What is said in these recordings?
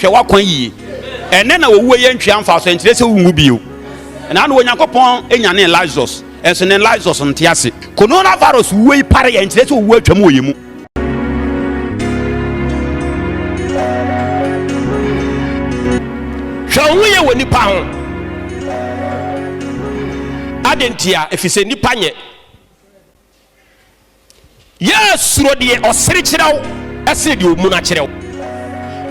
Hwɛ w'akwan yie. Ɛnnɛ na owuo yɛ ntwea mfaso, ɛnkyerɛ sɛ wonwu bio. Ɛna na Onyankopɔn nyanee Lazarus, ɛnso ne Lazarus nte ase. Coronavirus wuo yi pare yɛ, ɛnkyerɛ sɛ owuo atwam wɔ yɛn mu. Hwɛ wo ho yie wɔ nnipa ho. Adɛn ntia? Ɛfiri sɛ nnipa nyɛ. Yɛ suro deɛ ɔsere kyerɛ wo sene deɛ ɔmuna kyerɛ wo.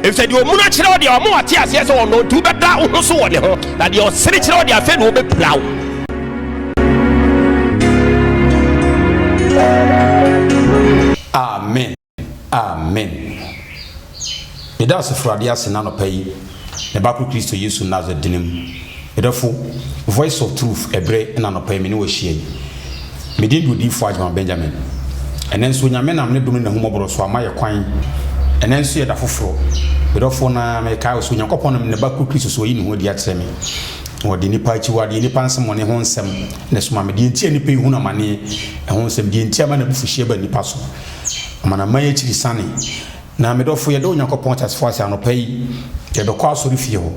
Ɛfiri sɛ deɛ ɔmuna kyerɛ wo deɛ ɔma wate aseɛ sɛ ɔno nti wobɛda wo ho so wɔ ne ho, na deɛ ɔsere kyerɛ wo deɛ afei na ɔbɛpira wo. Amen Amen Meda ase Awurade ase n'anɔpa yi ne ba koro Kristo Yesu Nasaret dini mu. Me dɔfo, Voice of Truth ɛberɛ na anɔpa yi me ne wo ahyia yi. Me din de Odiyifoɔ Agyemang Benjamin. Ɛnnɛ nso Onyame nam ne dom ne n'ahummɔborɔ so ama yɛ kwan. Ɛnnɛ nso yɛ da foforɔ. Me dɔfo, na mekae wo sɛ Onyankopɔn nam ne ba koro Kristo so ayi ne ho adi akyerɛ me. Na ɔde nnipa akyiwadeɛ, nnipa nsɛmmɔne ho nsɛm na ɛsoma me. Deɛ nti a nnipa yi hunu amaneɛ, ɛho nsɛm, deɛ nti a ɛma n'abufuhyeɛ ba nnipa so. Amanaman akyiri sane. Na me dɔfo, yɛda Onyankopɔn teasefo ase anɔpa yi, yɛbɛkɔ asɔrefie hɔ,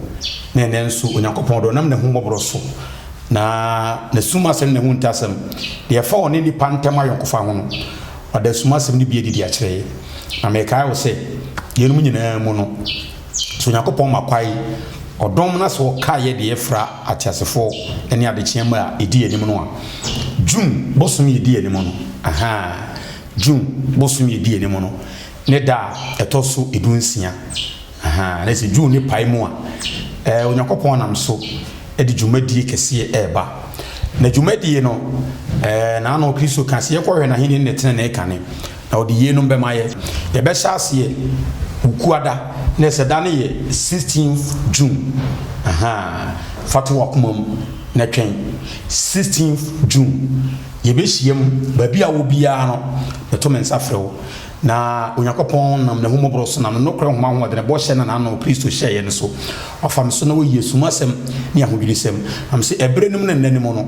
na ɛnnɛ nso Onyankopɔn dɔ nam n'ahummɔborɔ so, na n'asum asɛm ne n'ahuntasɛm, deɛ ɛfa ɔne nnipa ntam ayɔnkofa ho no, wada asum asɛm no bi adi de akyerɛ yɛn. Na mekae wo sɛ, yeinom nyinaa mu no, sɛ Onyankopɔn ma kwae, ɔdɔm na sɛ ɔkae yɛ deɛ ɛfra ateasefoɔ ne adekyeɛ mma a ɛdi anim no a, June bosome a ɛdi anim no, ahaa, June bosome a ɛdi anim no ne da a ɛtɔ so dunsia. Ahaa, na sɛ June ne pae mu a, ɛɛ Onyankopɔn nam so de dwumadie kɛseɛ ɛreba. Na dwumadie no, ɛɛ n'ano Kristo ka sɛ yɛkɔhwɛ n'ahenni ne ne tenenee kane, na ɔde yeinom bɛma yɛ. Yɛbɛhyɛ aseɛ Wukuada, na sɛ da no yɛ 16th June. Ahaa, fa to w'akoma mu na twɛn 16th June. Yɛbɛhyiam, baabi a wɔ biara no, meto me nsa frɛ wo. Na Onyankopɔn nam n'ahummɔborɔ so, nam ne nokorɛ nhoma ahoɔdene, bɔhyɛ na n'ano Kristo hyɛeɛ no so, wafa me so na wayi asumasɛm ne ahodwirisɛm. Na mese, ɛberɛ no mu ne nna no mu no,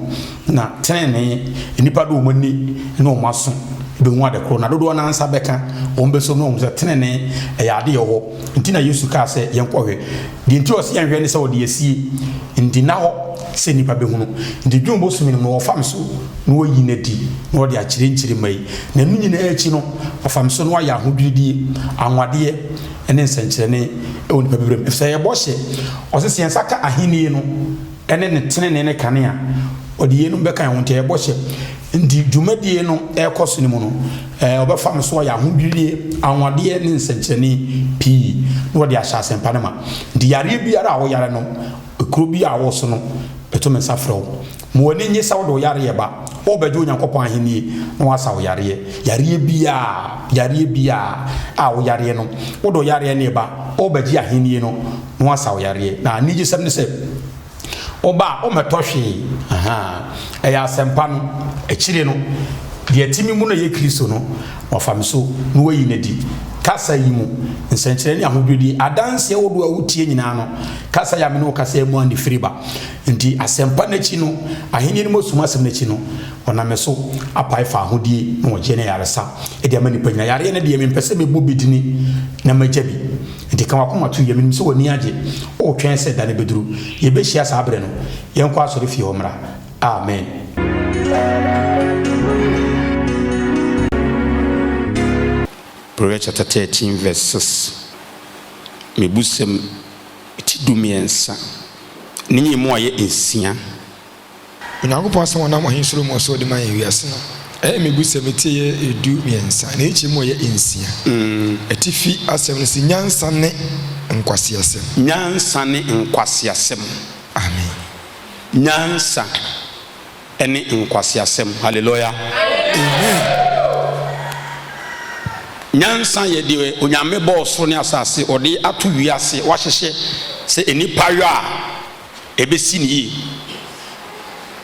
na tenenee nnipa de wɔn ani ne wɔn aso bɛhu ade korɔ, na dodoɔ no ara nsa bɛka, wɔn bɛsom na wɔahu sɛ tenenee ɛyɛ adeɛ ɛwɔ hɔ. Nti na Yesu kaa sɛ yɛnkɔhwɛ. Deɛ nti a ɔse yɛnhwɛ ne sɛ ɔde asie nti nna hɔ sɛ nnipa bɛhunu. Nti June bosome no mu no wɔfa me so na wɔyi no adi na wɔde akyerɛ nkyirimma yi. Na ɛno nyinaa akyi no wɔfa me so na wɔayɛ ahodwiridie, anwadeɛ ne nsɛnkyerɛnne wɔ nnipa bebree mu. Ɛfiri sɛ ɛyɛ bɔhyɛ. Ɔse sɛ yɛn nsa ka ahennie no ne ne tenenee ne kane a, ɔde yeinom bɛka yɛn ho. Nti ɛyɛ bɔhyɛ. Nti dwumadie no rekɔ so no mu no, wɔbɛfa no so ayɛ ahodwirie, anwanwadeɛ ne nsɛnkyerɛnne pii na wɔde ahyɛ asɛmpa no ma. Nti yareɛ biara a woyare no, kuro biara a wowɔ so no, meto me nsa frɛ wo. Ma w'ani nnye sɛ wode wo yareɛ ba, worebɛgye Onyankopɔn ahennie na wɔasa wo yareɛ. Yareɛ biara, yareɛ biara a woyareɛ no, wode wo yareɛ no reba, worebɛgye ahennie no na wɔasa wo yareɛ. Na anigyesɛm ne sɛ, Woba a, wommɛtɔ hwee. Ahaa. Ɛyɛ asɛmpa no. Akyire no, deɛ ɛte me mu no a ɛyɛ Kristo no, wafa me so na wayi no adi. Kasa yi mu, nsɛnkyerɛnne ne ahodwiridie, adanseɛ ahodoɔ a wotie nyinaa no, kasa yi a me ne wo kasa yi mu ara na ɛfiri ba. Enti asɛmpa no akyi no, Ahennie no mu asum asɛm no akyi no, wɔnam me so apae fawohodie na wɔgyeɛ ne ayaresa de ama nnipa nyinaa. Yareɛ no deɛ, mempɛ sɛ mɛbɔ bi dini na magya bi. Enti ka w'akoma to yam. Minim sɛ w'ani agye. Woretwɛn sɛ da no beduru. Yebehyia saa bere no. Yɛnkɔ asɔrefie hɔ mmra. Amen. Proverbs chapter 13 verse 6, Mebusɛm ti 13 ne nyiyimu a ɛyɛ nsia. Onyankopɔn asɛm a ɔnam Ɔhene Solomon so de ma yɛn wiase no, ɛyɛ mmebusɛm ti ɛyɛ 13, na ɛkyɛ mu ɛyɛ nsia. Atifi asɛm no se, Nyansa ne nkwaseasɛm. Nyansa ne nkwaseasɛm. Amen. Nyansa ne nkwaseasɛm. Hallelujah. Amen. Nyansa yɛ deɛ Onyame bɔɔ soro ne asase, ɔde ato wiase, wahyehyɛ sɛ nnipa yɔ a, Ɛbɛsi no yie.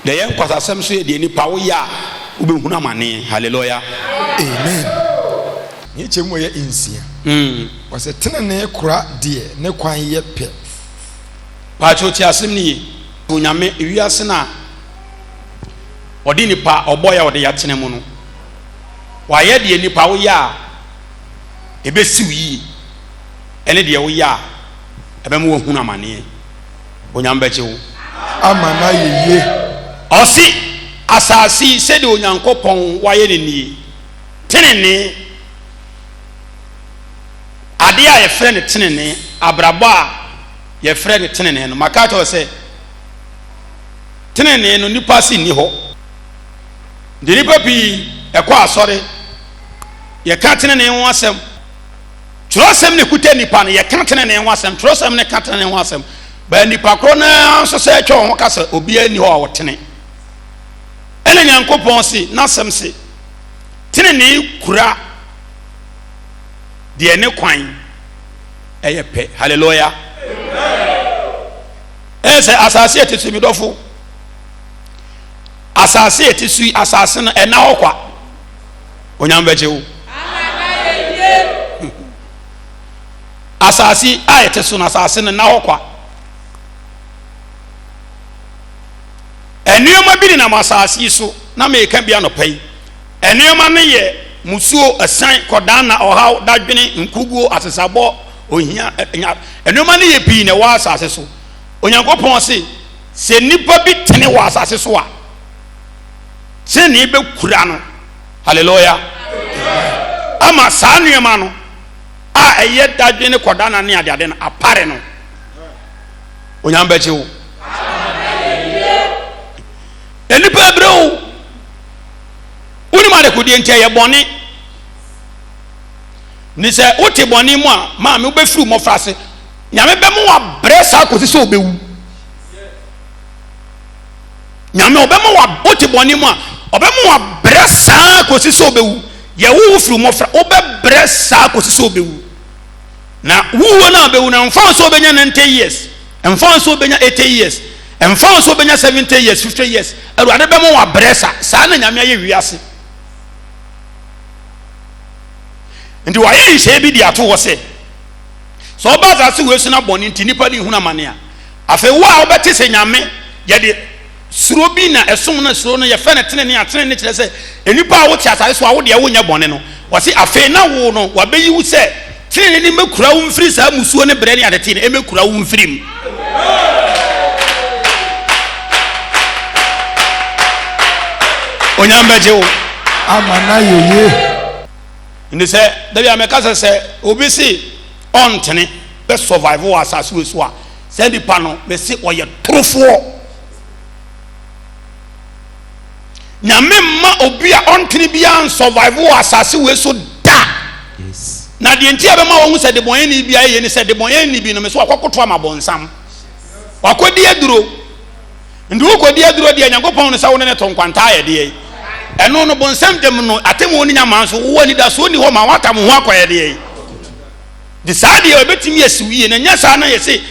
Deɛ ɛyɛ nkwasasɛm nso yɛ deɛ nipa woyɛ a wobɛhunu amaneɛ. Hallelujah. Amen. Ne kyɛ mu ɔyɛ nsia. Ɔsɛ tenenee kora deɛ ne kwan yɛ pɛ. Paatwo tie asɛm no yie. Onyame wiase no a ɔde nipa ɔbɔeɛ a ɔde yɛatena mu no, wayɛ deɛ nipa woyɛ a ɛbɛsi wo yie ɛne deɛ woyɛ a. Ɛbɛma wahunu amaneɛ. Onyame bɛgye wo. Ama no ayɛ yie. Ɔse asase yi sɛdeɛ Onyankopɔn wayɛ no nie, tenenee, adeɛ a yɛfrɛ no tenenee, abrabɔ a yɛfrɛ no tenenee no, maka akyerɛ wo sɛ tenenee no nipa se nni hɔ. Nti nnipa pii ɛkɔ asɔre, yɛka tenenee ho asɛm, Twerɛsɛm no ɛkuta nnipa no, yɛka tenenee ho asɛm, twerɛsɛm no ka tenenee ho asɛm, baa nnipa korɔ no ara nso sɛ atwa wɔn ho ka sɛ obiara nni hɔ a ɔtene. Ɛna Nyankopɔn se, n'asɛm se, tenenee kura deɛ ne kwan ɛyɛ pɛ. Hallelujah. Ɛyɛ sɛ asase a ɛte so mi dɔfo, asase a ɛte so yi, asase no ɛna hɔ kwa. Onyame bɛgye wo. Asase a yɛte so no, asase no nna hɔ kwa. Nneɛma bi nenam asase yi so na meka bi anɔpa yi. Nneɛma no yɛ musuo, ɛsan, kɔdaanna, ɔhaw, dadwene, nkuguo, asesabɔ, ohia. Nneɛma no yɛ pii na ɛwɔ asase so. Onyankopɔn se, sɛ nnipa bi tene wɔ asase so a, tenenee bɛkura no. Hallelujah. Ama saa nneɛma no a ɛyɛ dadwene ne kɔdana ne adeade no apare no. Onyame bɛgye wo. Nnipa abere o. Wonim adekodeɛ nti ɛyɛ bɔne. Ne sɛ wote bɔne mu a maame wobɛfiri mmɔfra ase. Nyame bɛma wabrɛ saa kɔsi sɛ wobɛwu. Nyame ɔbɛma wa wote bɔne mu a ɔbɛma wabrɛ saa kɔsi sɛ wobɛwu. Yɛwo wo firi mmɔfra wobɛbrɛ saa kɔsi sɛ wobɛwu. Na wuo no a wobɛwu no ɛmfa ho sɛ wobɛnya 90 years, ɛmfa ho sɛ wobɛnya 80 years, ɛmfa ho sɛ wobɛnya 70 years, 50 years, Awurade bɛma wabrɛ saa. Saa na Nyame ayɛ wiase. Nti wayɛ nhyɛɛ bi de ato hɔ sɛ sɛ ɔba asase wei so na bɔne nti nnipa de hunu amane a, Afei wo a wobɛte sɛ Nyame, yɛde suro bi na ɛsom no, suro no yɛfrɛ no tenenee a, tenenee kyerɛ sɛ nnipa a wote asase so a wo deɛ wonyɛ bɔne no, wɔse afei na wo no wabɛyi wo sɛ tenenee no mmɛkura wo mfiri saa musuo ne brɛ ne atetee no, ɛmmɛkura wo mfiri mu. Onyame bɛgye wo. Ama no ayɛ yie. Nti sɛ, da bi a mɛka sɛ sɛ obi se ɔntene bɛ survive wɔ asase wei so a, saa nipa no mese ɔyɛ torofoɔ. Nyame mma obi a ɔntene biara nsurvive wɔ asase wei so da. Na deɛ nti a bɛma wɔn sɛ debɔnyɛni bi ayɛ ne sɛ debɔnyɛni bi no mese wakɔkoto ama bɔnsam, wakɔdi aduro. Nti wokɔdi aduro deɛ Nyankopɔn no sɛ wo ne ne to nkwanta ayɛ deɛ ɛno no bonsam gyam no atemmuo no nya ma nso wowɔ anidasoɔ ni hɔ ma woatam ho akɔyɛ deɛ. Nti saa deɛ ɛbɛtumi asi wo yie, na nyɛ saa na yɛse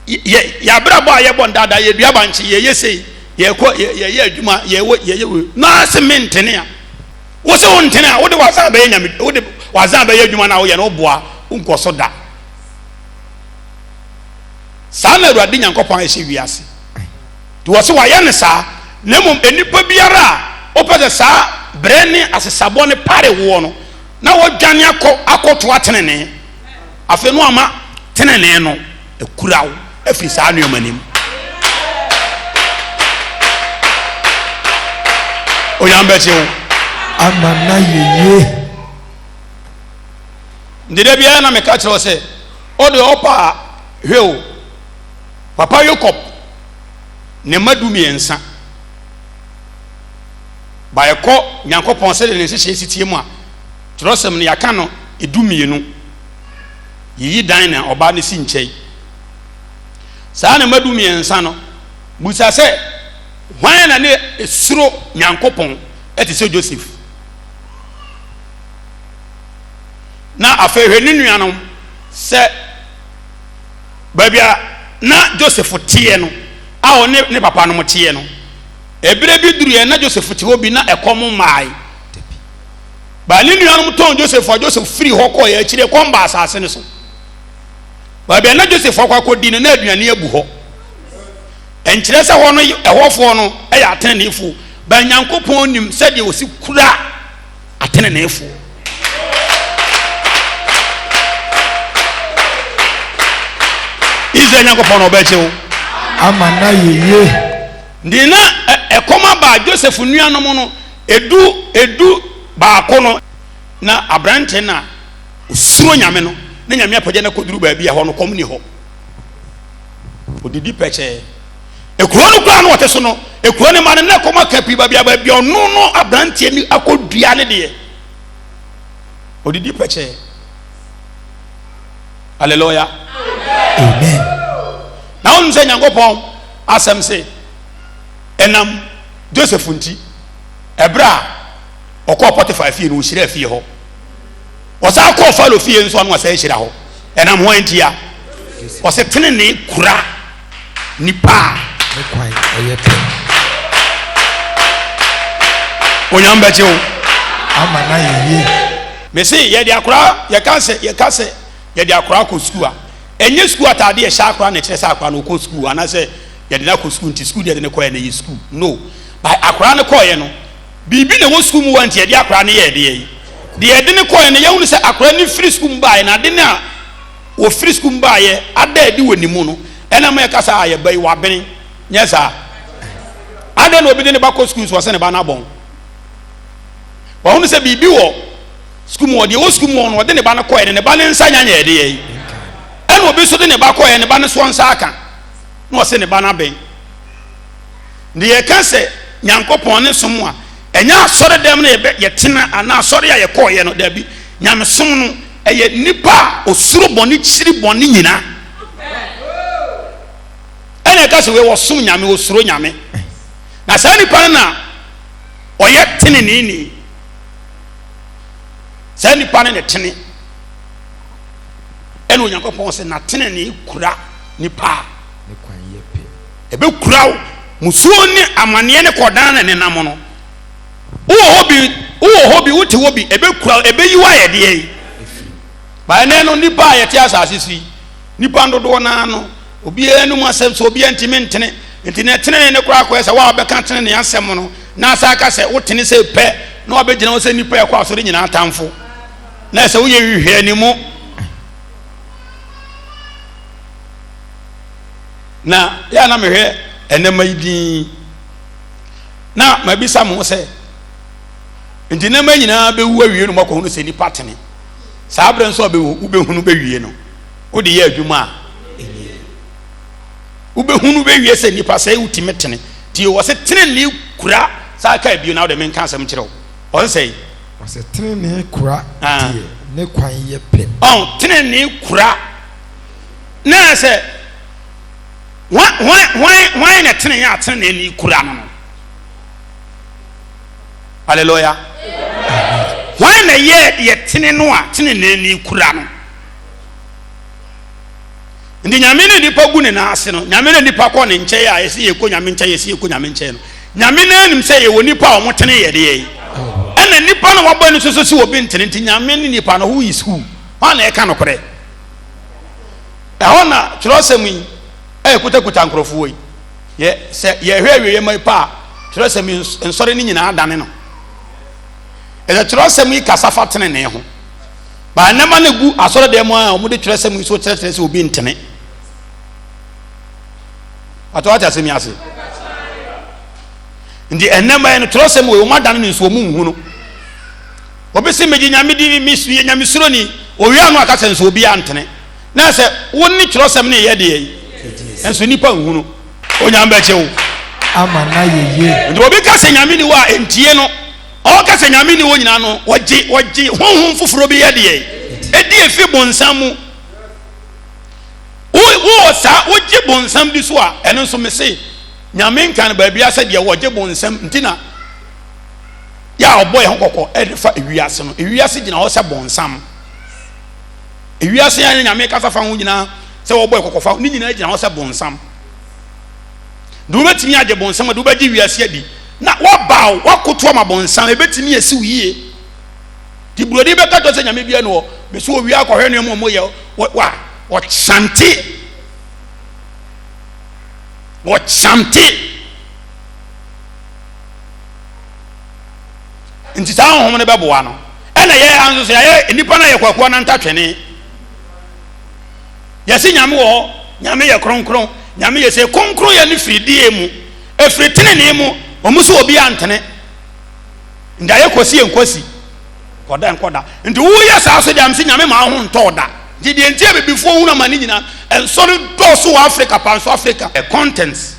yɛ yɛabrabɔ a yɛbɔ ndaadaa, yɛdua bankye, yɛyɛ sei, yɛkɔ yɛyɛ adwuma, yɛwɔ yɛyɛ wei na ase mentene a, wo se wo ntene a, wode wazan bɛyɛ nyame, wode wazan bɛyɛ adwuma na woyɛ no woboa, wonkɔ so da. Saa na Awurade Nyankopɔn ayɛ sɛ wiase. Nti wɔ se wayɛ no saa, na mmom nnipa biara a wopɛ sɛ saa brɛ ne asesabɔ no pare woɔ no, na wɔdwane akɔ akɔtoa tenenee. Afei no ama tenenee no akura wo afiri saa nneɛma no mu. Onyame bɛgye wo. Ama no ayɛ yie. Nti da biara na meka kyerɛ wo sɛ, ɔde ɔpa a hwɛ o, papa Yakob ne mma 13 ba ɛkɔ Nyankopɔn sɛdeɛ ne nhyehyɛe si teɛ mu a, twerɛsɛm no yɛaka no 12, yiyi dan na ɔbaa no si nkyɛn. Saa ne mma 13 no, busa sɛ, hwan na ne suro Nyankopɔn ɛte sɛ Joseph? Na afei hwɛ ne nuanom sɛ baabi a na Joseph teɛ no, a ɔne ne papa nom teɛ no, ɛberɛ bi duruiɛ na Joseph te hɔ bi na ɛkɔm mmae. Ba ne nuanom tɔn Joseph a Joseph firi hɔ kɔeɛ akyire ɛkɔm baa asase no so. Baabi a na Joseph akɔ akɔdi no na aduane abu hɔ. Ɛnkyerɛ sɛ hɔ no ɛhɔfoɔ no yɛ ateneneefoɔ, ba Nyankopɔn nim sɛdeɛ ɔsi kura ateneneefoɔ. Israel Nyankopɔn na ɔbɛgye wo. Ama no ayɛ yie. Nti na ɛkɔm aba Joseph nuanom no edu edu baako no na aberante no a osuro Nyame no na Nyame apagya no akɔduru baabi a ɛhɔ no kɔm ni hɔ. Odidi pɛkyɛɛ. Ekuro no koraa no wɔte so no ekuro no ma no na ɛkɔm aka pii baabi a baabi a ɔno no aberanteɛ no akɔdua ne deɛ. Odidi pɛkyɛɛ. Hallelujah. Amen. Na wonim sɛ Nyankopɔn asɛm se ɛnam Joseph nti ɛberɛ a ɔkɔɔ Potiphar fie no ɔhyiraa fie hɔ. Ɔsan kɔɔ Farao fie nso ano ɔsan hyira hɔ. Ɛnam hwan ntia? Ɔse tenenee kura nipa a ne kwan ɛyɛ pɛ. Onyame bɛkye wo. Ama no ayɛ yie. Mese yɛde akora yɛka sɛ yɛka sɛ yɛde akora kɔ sukuu a ɛnyɛ sukuu ataade ɛhyɛ akora na ɛkyerɛ sɛ akora no ɔkɔ sukuu anaasɛ yɛde no akɔ sukuu nti sukuu deɛ yɛde no kɔɛ no yɛ sukuu no but akora no kɔɛ no biribi na ɛwɔ sukuu mu wɔ nti yɛde akora no yɛ ɛdeɛ yi deɛ yɛde no kɔɛ no yɛhunu sɛ akora no firi sukuu mu baeɛ na ade no a wɔfiri sukuu mu baeɛ ada adi wɔ ne mu no ɛna ma yɛka sɛ a yɛba yi wabene nyɛ saa adɛn na obi de ne ba kɔ sukuu nso ɔsɛ ne ba no abɔn Wahunu sɛ biribi wɔ sukuu mu hɔ, deɛ ɛwɔ sukuu mu hɔ no, ɔde ne ba no kɔɛ no, ne ba no nsa nya nyɛ ɛdeɛ yi. Ɛna obi nso de ne ba kɔɛ, ne ba no soɔ nsa aka, na ɔse ne ba no abɛn. Deɛ yɛka sɛ Nyankopɔn ne som a, ɛnyɛ asɔre dɛm no yɛbɛ yɛtena anaa asɔre a yɛkɔɔyɛ no, dabi. Nyamesom no, ɛyɛ nipa a osuro bɔne kyiri bɔne nyina. Ɛna ɛka sɛ wei wɔsom Nyame, osuro Nyame. Na saa nipa no na ɔyɛ teneneeni. Saa nipa no ne tene. Ɛna Onyankopɔn sɛ na tenenee kura nipa a. Ne kwan yɛ pɛ. Ɛbɛkura wo. Musuo ne amaneɛ ne kɔdan na nenam no. Wowɔ hɔ bi, wowɔ hɔ bi, wote hɔ bi, ɛbɛkura wo, ɛbɛyi wo ayɛ deɛ yi. Ba ɛnɛ no nipa a yɛte asase so yi, nipa dodoɔ naa no, Obiara anom asɛm sɛ obiara ntumi ntene. Nti na tenenee no koraa kɔyɛ sɛ wo a wobɛka tenenee asɛm no na asa aka sɛ wotene sɛ pɛ na wabɛgyina hɔ sɛ nnipa a ɛkɔ asɔre nyinaa atamfo na ɛsɛ woyɛ nhwehwɛanimu. Na yɛ a na mehwɛ nneɛma yi din na mabisa mo sɛ nti nneɛma nyinaa bɛwu awie no moakɔhunu sɛ nnipa tene saa berɛ nso a wobɛhunu bɛwie no wode yɛ adwuma a ɛnyɛ yie. Wobɛhunu bɛwie sɛ nnipa sɛ wotumi tene. Nti wɔ se tenenee kura saa ka bio na wode menka asɛm kyerɛ wo. Ɔse sɛi. Ɔse tenenee kura ah. deɛ ne kwan yɛ pɛ. Ɔn tenenee kura na sɛ hwan hwan hwan hwan na tenenee a tenenee ne kura no no. Hallelujah. Hwan na yɛ deɛ tene no a tenenee ne kura no. Nti Nyame ne nipa gu ne nan ase no, Nyame ne nipa kɔ ne nkyɛn a yɛsi yɛkɔ Nyame nkyɛn, yɛsi yɛkɔ Nyame nkyɛn no, Nyame no anim sɛ yɛwɔ nipa a wɔn tene yɛ deɛ yi. Ɛna nipa no wabɔ ne soso si obi ntene nti Nyame ne nipa no who is who? Hwan na ɛka nokorɛ? Ɛhɔ na twerɛsɛm yi ɛyɛ kutakuta nkurɔfoɔ yi. Yɛ sɛ yɛhwɛ awieɛ ma yi pa a twerɛsɛm yi nsɔre no nyinaa dane no. Ɛsɛ twerɛsɛm yi kasa fa tenenee ho. Ba nneɛma no gu asɔredan mu a wɔde twerɛsɛm yi so kyerɛkyerɛ sɛ obi ntene. Atɔ ate asɛm yi ase. Nti nneɛma yi no twerɛsɛm wɔ wɔn adane no nso wɔn nhu no. Obi se megye nyame di me yɛ nyame suroni owia no aka sɛ nso obi antene. Na sɛ wo ne twerɛsɛm no yɛ deɛ yi nso nipa nhu no. Onyame bɛkye wo. Ama na yɛ yie. Nti obi ka sɛ nyame ni hɔ a ntie no. Ɔka sɛ Nyame ni hɔ nyinaa no, wɔgye wɔgye honhom foforɔ bi yɛ deɛ ɛdi efi bonsam mu. Wowɔ saa wogye bonsam di so a, ɛno nso mese Nyame nka no baabi asɛ deɛ wɔgye bonsam nti na yɛ a ɔbɔ yɛn ho kɔkɔ ɛde fa ewiase no. Ewiase gyina hɔ sɛ bonsam. Ewiase a ne Nyame kasa fa ho nyinaa sɛ wɔbɔ yɛ kɔkɔ fa ne nyinaa gyina hɔ sɛ bonsam. De wobɛtumi agye bonsam de wobɛgye wiase adi. Na woabaw, woakoto ama bonsam, ebetumi asi wo yie. Nti buroni bɛka kyerɛ sɛ nyame bia ni hɔ, bɛsi owia akɔhwɛ nneɛma ɔmo yɛ, wa, wɔkyante, wɔkyante. Nti saa honhom no bɛboa no. Ɛna yɛ ha nso so yɛayɛ nnipa no ayɛ kwakuo anantatwene. Yɛsi nyame wɔ hɔ. Nyame yɛ kronkron, Nyame yɛ sei. Kronkronyɛ no firi deɛ mu? Ɛfiri tenenee mu. Wɔn so obiara ntene. Nti ayɛ kɔsi yɛ nkɔsi, kɔda nkɔda. Nti woyɛ saa so deɛ mese Nyame ma wo ho ntɔ wo da. Nti deɛ nti abibifoɔ hunu amane nyinaa, nsɔre dɔɔso wɔ Africa paa nso Africa contents,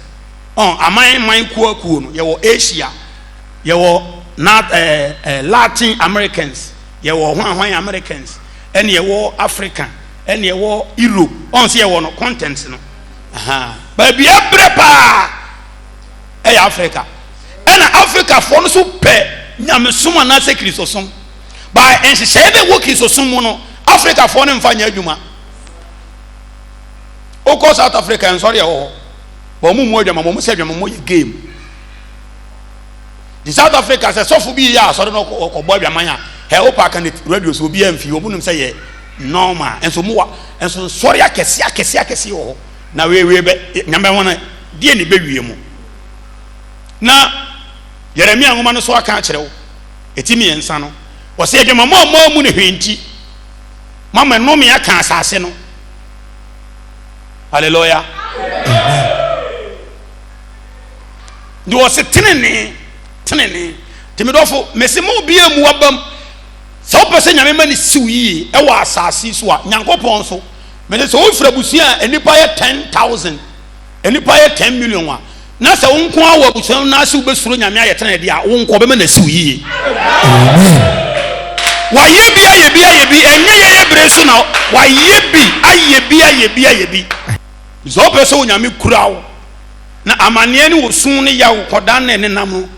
ɔn, aman man kuo akuo no, yɛwɔ Asia, yɛwɔ North, eh, eh, Latin Americans, yɛwɔ hwan hwan Americans, ɛne yɛwɔ Africa, ɛne ɛwɔ Europe, ɔn sɛ yɛwɔ no contents no, aha, baabi ɛbrɛ paa ɛyɛ Africa, ɛna Africafoɔ no so pɛ nyamesom anaasɛ Kristosom, ba nhyehyɛeɛ bɛ wɔ Kristosom mu no, Africafoɔ no mfa nyɛ adwuma. Wokɔ South Africa nsɔre ɛwɔ hɔ, wɔn mu mu adwamamɔ, wɔn sɛ adwamamɔ yɛ game. Nti South Africa sɛ sɔfo bi yɛ asɔre no ɔkɔbɔ adwaman a, hɛ wopɛ aka ne radio so obi amfi, wɔn nim sɛ yɛ normal. Nso mo wa nso nsɔre akɛse akɛse akɛse wɔ hɔ. Na wei wei bɛ nyame ho no deɛ ne bɛwie mu. Na Yeremia nwoma no so aka akyerɛ wo ɛti mmiɛnsa no, wɔsɛ adwamamɔ a moammu ne hwee nti mama nnome aka asase no. Hallelujah. Amen. Nti wɔse tenenee, tenenee. Nti medɔfo, mese ma obiara mmu w'abam. Sɛ wopɛ sɛ Nyame ma ne siw yie ɛwɔ asase so a, Nyankopɔn nso, mese sɛ wofiri abusua a nnipa yɛ 10,000, nnipa yɛ 10 million a, na sɛ wo nko ara wɔ abusua no n'ase wobɛsuro Nyame ayɛ tenenee deɛ a, wo nko ɔbɛma no asiw yie. Amen. Wayɛ bi ayɛ bi ayɛ bi, ɛnyɛ yɛyɛ bere so na wayɛ bi ayɛ bi ayɛ bi ayɛ bi. Sɛ wopɛ sɛ Onyame kura wo na amaneɛ ne osu ne yaw kɔdan na ɛnenam no,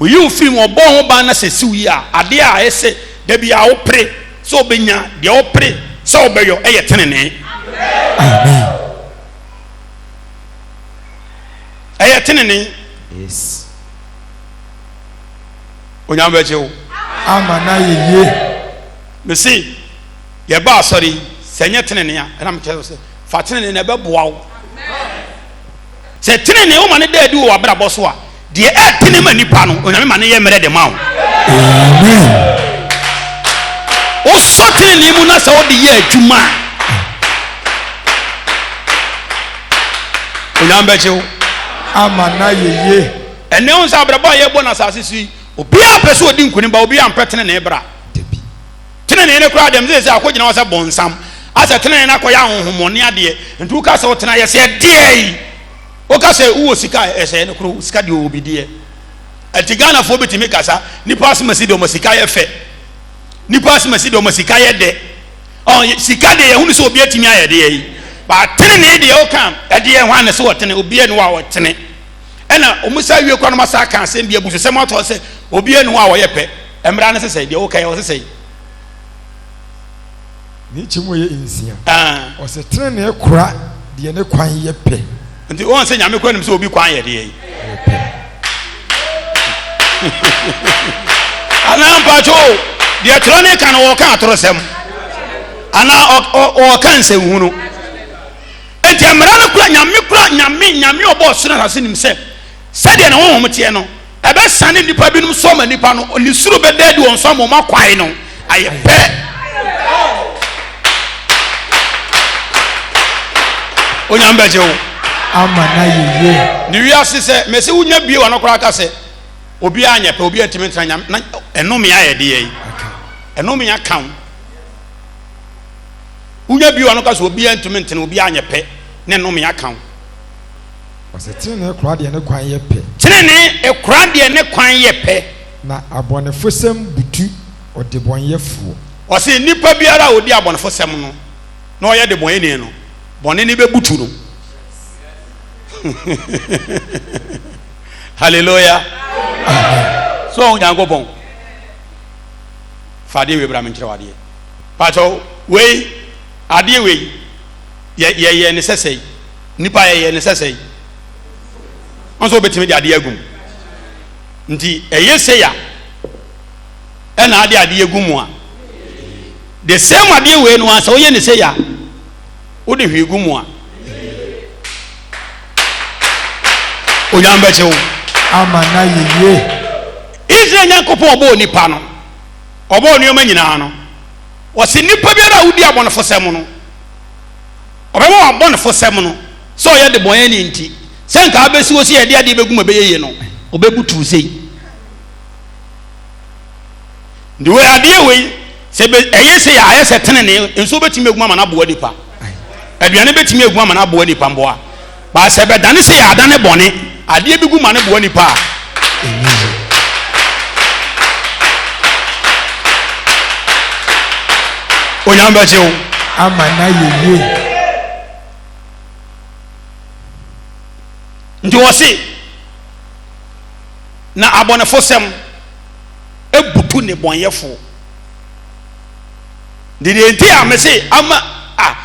oyi wo firi mu, ɔbɔ ho ban na sɛ siw yi a, adeɛ a ɛyɛ sɛ da bi a wopere sɛ wobɛnya, deɛ wopere sɛ wobɛyɔ ɛyɛ tenenee. Amen. Ɛyɛ tenenee. Yes. Onyame bɛgye wo. Ama no ayɛ yie. Mese yɛba asɔre yi sɛ ɛnyɛ tenenee a, ɛna mekyerɛ wo sɛ fa tenenee na ɛbɛboa wo. Sɛ tenenee woma no da adi wɔ w'abrabɔ so a, deɛ ɛtene ma nipa no, Onyame ma no yɛ mmerɛ de ma wo. Amen. Wosɔ tenenee mu na sɛ wode yɛ adwuma a, Onyame bɛgye wo. Ama no ayɛ yie. Ɛnɛ wo sɛ abrabɔ a yɛbɔ no asase so yi, obiara pɛ sɛ ɔdi nkonim ba obiara mpɛ tenenee bra. Tenenee no koraa deɛ mesɛ sɛ akɔgyina hɔ sɛ bɔnsam asɛ tenenee no akɔyɛ ahonhommɔne adeɛ nti woka sɛ wotena yɛ sɛ ɛdeɛ yi woka sɛ wowɔ sika ɛsɛ no koro sika deɛ ɔwɔ bi deɛ ɛnti Ghanafoɔ bɛtumi kasa nipa asomasi deɛ ɔma sika yɛ fɛ nipa asomasi deɛ ɔma sika yɛ dɛ ɔn sika deɛ yɛhunu sɛ obi atumi ayɛ deɛ yi ba tenenee deɛ woka ɛdeɛ hwan ne sɛ wɔtene obi ani hɔ a wɔtene ɛna wɔn sa wie kora no ma sa ka asɛm bi abususɛm atɔ sɛ obi ani hɔ a wɔyɛ pɛ Mmara no sesɛe, deɛ woka yi, ɔsesɛe. Ne kyɛ mu yɛ nsia. Ɔsɛ tenenee kora deɛ ne kwan yɛ pɛ. Nti wɔn sɛ Nyame kora nim sɛ obi kwan yɛ deɛ yi. Anaa mpakyɛ o, deɛ twerɛ ne ka no wɔka atorosɛm anaa ɔka nsɛnhunu. Nti mmara no kora Nyame kora Nyame Nyame ɔbɔ ɔsoro asase nim sɛ sɛdeɛ ne honhom teɛ no Ɛbɛsane nnipa binom so ama nnipa no ne suro bɛda adi wɔn so ama wɔn akwae no ayɛ pɛ. Onyame bɛgye wo. Ama no ayɛ yie. Ne wiase sɛ mɛsɛ wonya bie wano koraa ka sɛ obiara nyɛ pɛ obiara ntumi ntena nyame na ɛnome ayɛ deɛ yi ɛnome aka wo wonya bie wano ka sɛ obiara ntumi ntena obiara nyɛ pɛ na ɛnome aka wo. Ɔsɛ tenenee kora deɛ ne kwan yɛ pɛ. Tenenee kora deɛ ne kwan yɛ pɛ. Na abɔnefosɛm butu ɔdebɔneyɛfoɔ. Ɔse nipa biara a ɔdi abɔnefosɛm no na ɔyɛ debɔneyɛni no, bɔne no bɛbutu no. Hallelujah. Amen. So Onyankopɔn fa adeɛ wei bra menkyerɛ wo adeɛ. Pakyɛw wei adeɛ wei yɛ yɛyɛ ne sɛsɛe. Nipa yɛyɛ ne sɛ sɛe. Wɔn sɛ wobɛtumi de adeɛ agu mu. Nti ɛyɛ sei a ɛna ade adeɛ agu mu a the same adeɛ wei no a sɛ woyɛ ne sei a wode hwee gu mu a onyame bɛkye wo. Ama na yeye. Israel Nyankopɔn ɔbɔɔ nipa no ɔbɔɔ nneɛma nyinaa no wɔsi nipa biara a wodi abɔnefosɛm no ɔbɛma wabɔnefosɛm no. Sɛ ɔyɛ debɔnyɛni nti, sɛ nka abɛsi hɔ sɛ yɛde adeɛ bɛgu mu ɛbɛyɛ yie no, ɔbɛbutu sei. Nti wei adeɛ wei sɛ ɛyɛ sɛ ayɛ sɛ tenene nso bɛtumi agu ama no aboa nipa. Aduane bɛtumi agu ama no aboa nipa mboa. Ba sɛ bɛdane sɛ yɛ adane bɔne, adeɛ bi gu ma no boa nipa a. Onyame bɛgye wo. Ama no ayɛ yie. Nti wɔse na abɔnefosɛm butu nnebɔnyɛfoɔ. Nti deɛ nti a mese ama a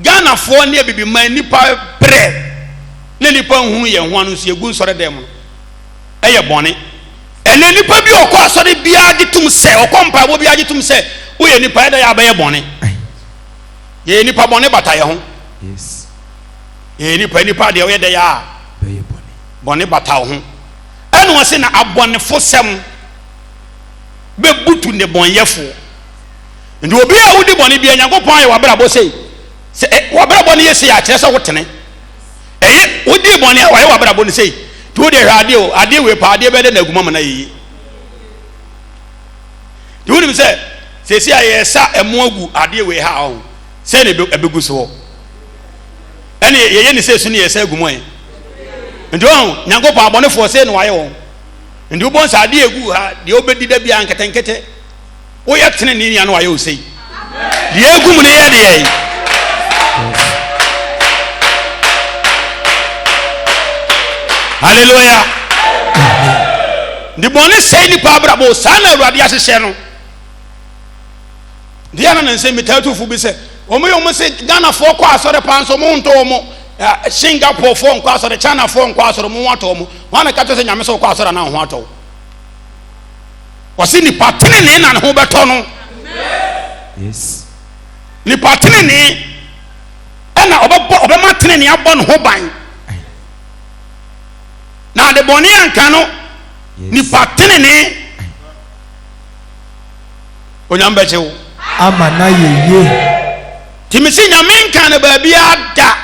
Ghanafoɔ ne abibiman nnipa brɛ na nnipa nhunu yɛn ho ano nso yɛgu nsɔre dɛm no ɛyɛ bɔne. Ɛnɛ nnipa bi ɔkɔ asɔre biara gye tom sɛ ɔkɔ mpaebɔ biara gye tom sɛ woyɛ nipa ɛda yɛ abɛyɛ bɔne. Yɛyɛ nipa bɔne bata yɛ ho. Yɛyɛ nipa nipa deɛ woyɛ dɛ yɛ a bɔne bata wo ho. Ɛna ɔse na abɔnefosɛm bɛbutu nnebɔnyɛfoɔ. Nti obi a wodi bɔne bia Nyankopɔn ayɛ w'abrabɔ sei. Sɛ w'abrabɔ no yɛ sei a kyerɛ sɛ wotene. Ɛyɛ wodi bɔne a wayɛ w'abrabɔ no sei. Nti wode hwɛ adeɛ o, adeɛ wei paa adeɛ bɛyɛ dɛ na aguma ma no ayɛ yie. Nti wonim sɛ seesei a yɛsa ɛmo agu adeɛ wei ha ɔho sɛ na ɛbɛgu so hɔ. Ɛne yɛyɛ ne sɛ su ne yɛsa agu mu ɛ. Nti ɔho Nyankopɔn abɔnefoɔ sei na wayɛ wɔn. Nti wobɔ nsa adeɛ egu ha deɛ wobɛdi da biara nketenkete. Woyɛ tenenee ni a na wayɛ wo sei. Deɛ egu mu no yɛ deɛ yi. Hallelujah. Nti bɔne sɛe nipa abrabɔ saa na Awurade ahyehyɛ no. Deɛ na ne nsɛm metaa tu fo bi sɛ wɔn yɛ wɔn se Ghanafoɔ kɔ asɔre paa nso wɔn ntɔ wɔn Singaporefoɔ nkɔ asɔre Chinafoɔ nkɔ asɔre wɔn ho atɔ wɔn. Wɔn na ka kyerɛ sɛ Nyame sɛ wɔkɔ asɔre anaa wɔn ho atɔ wo. Wɔsi nipa tenenee na ne ho bɛtɔ no. Yes. Nipa tenenee ɛna ɔbɛbɔ ɔbɛma tenenee abɔ ne ho ban. Na ade bɔne anka no nipa tenenee. Onyame bɛgye wo. Ama na yɛ yie. Nti mesi Nyame nka no baabiara da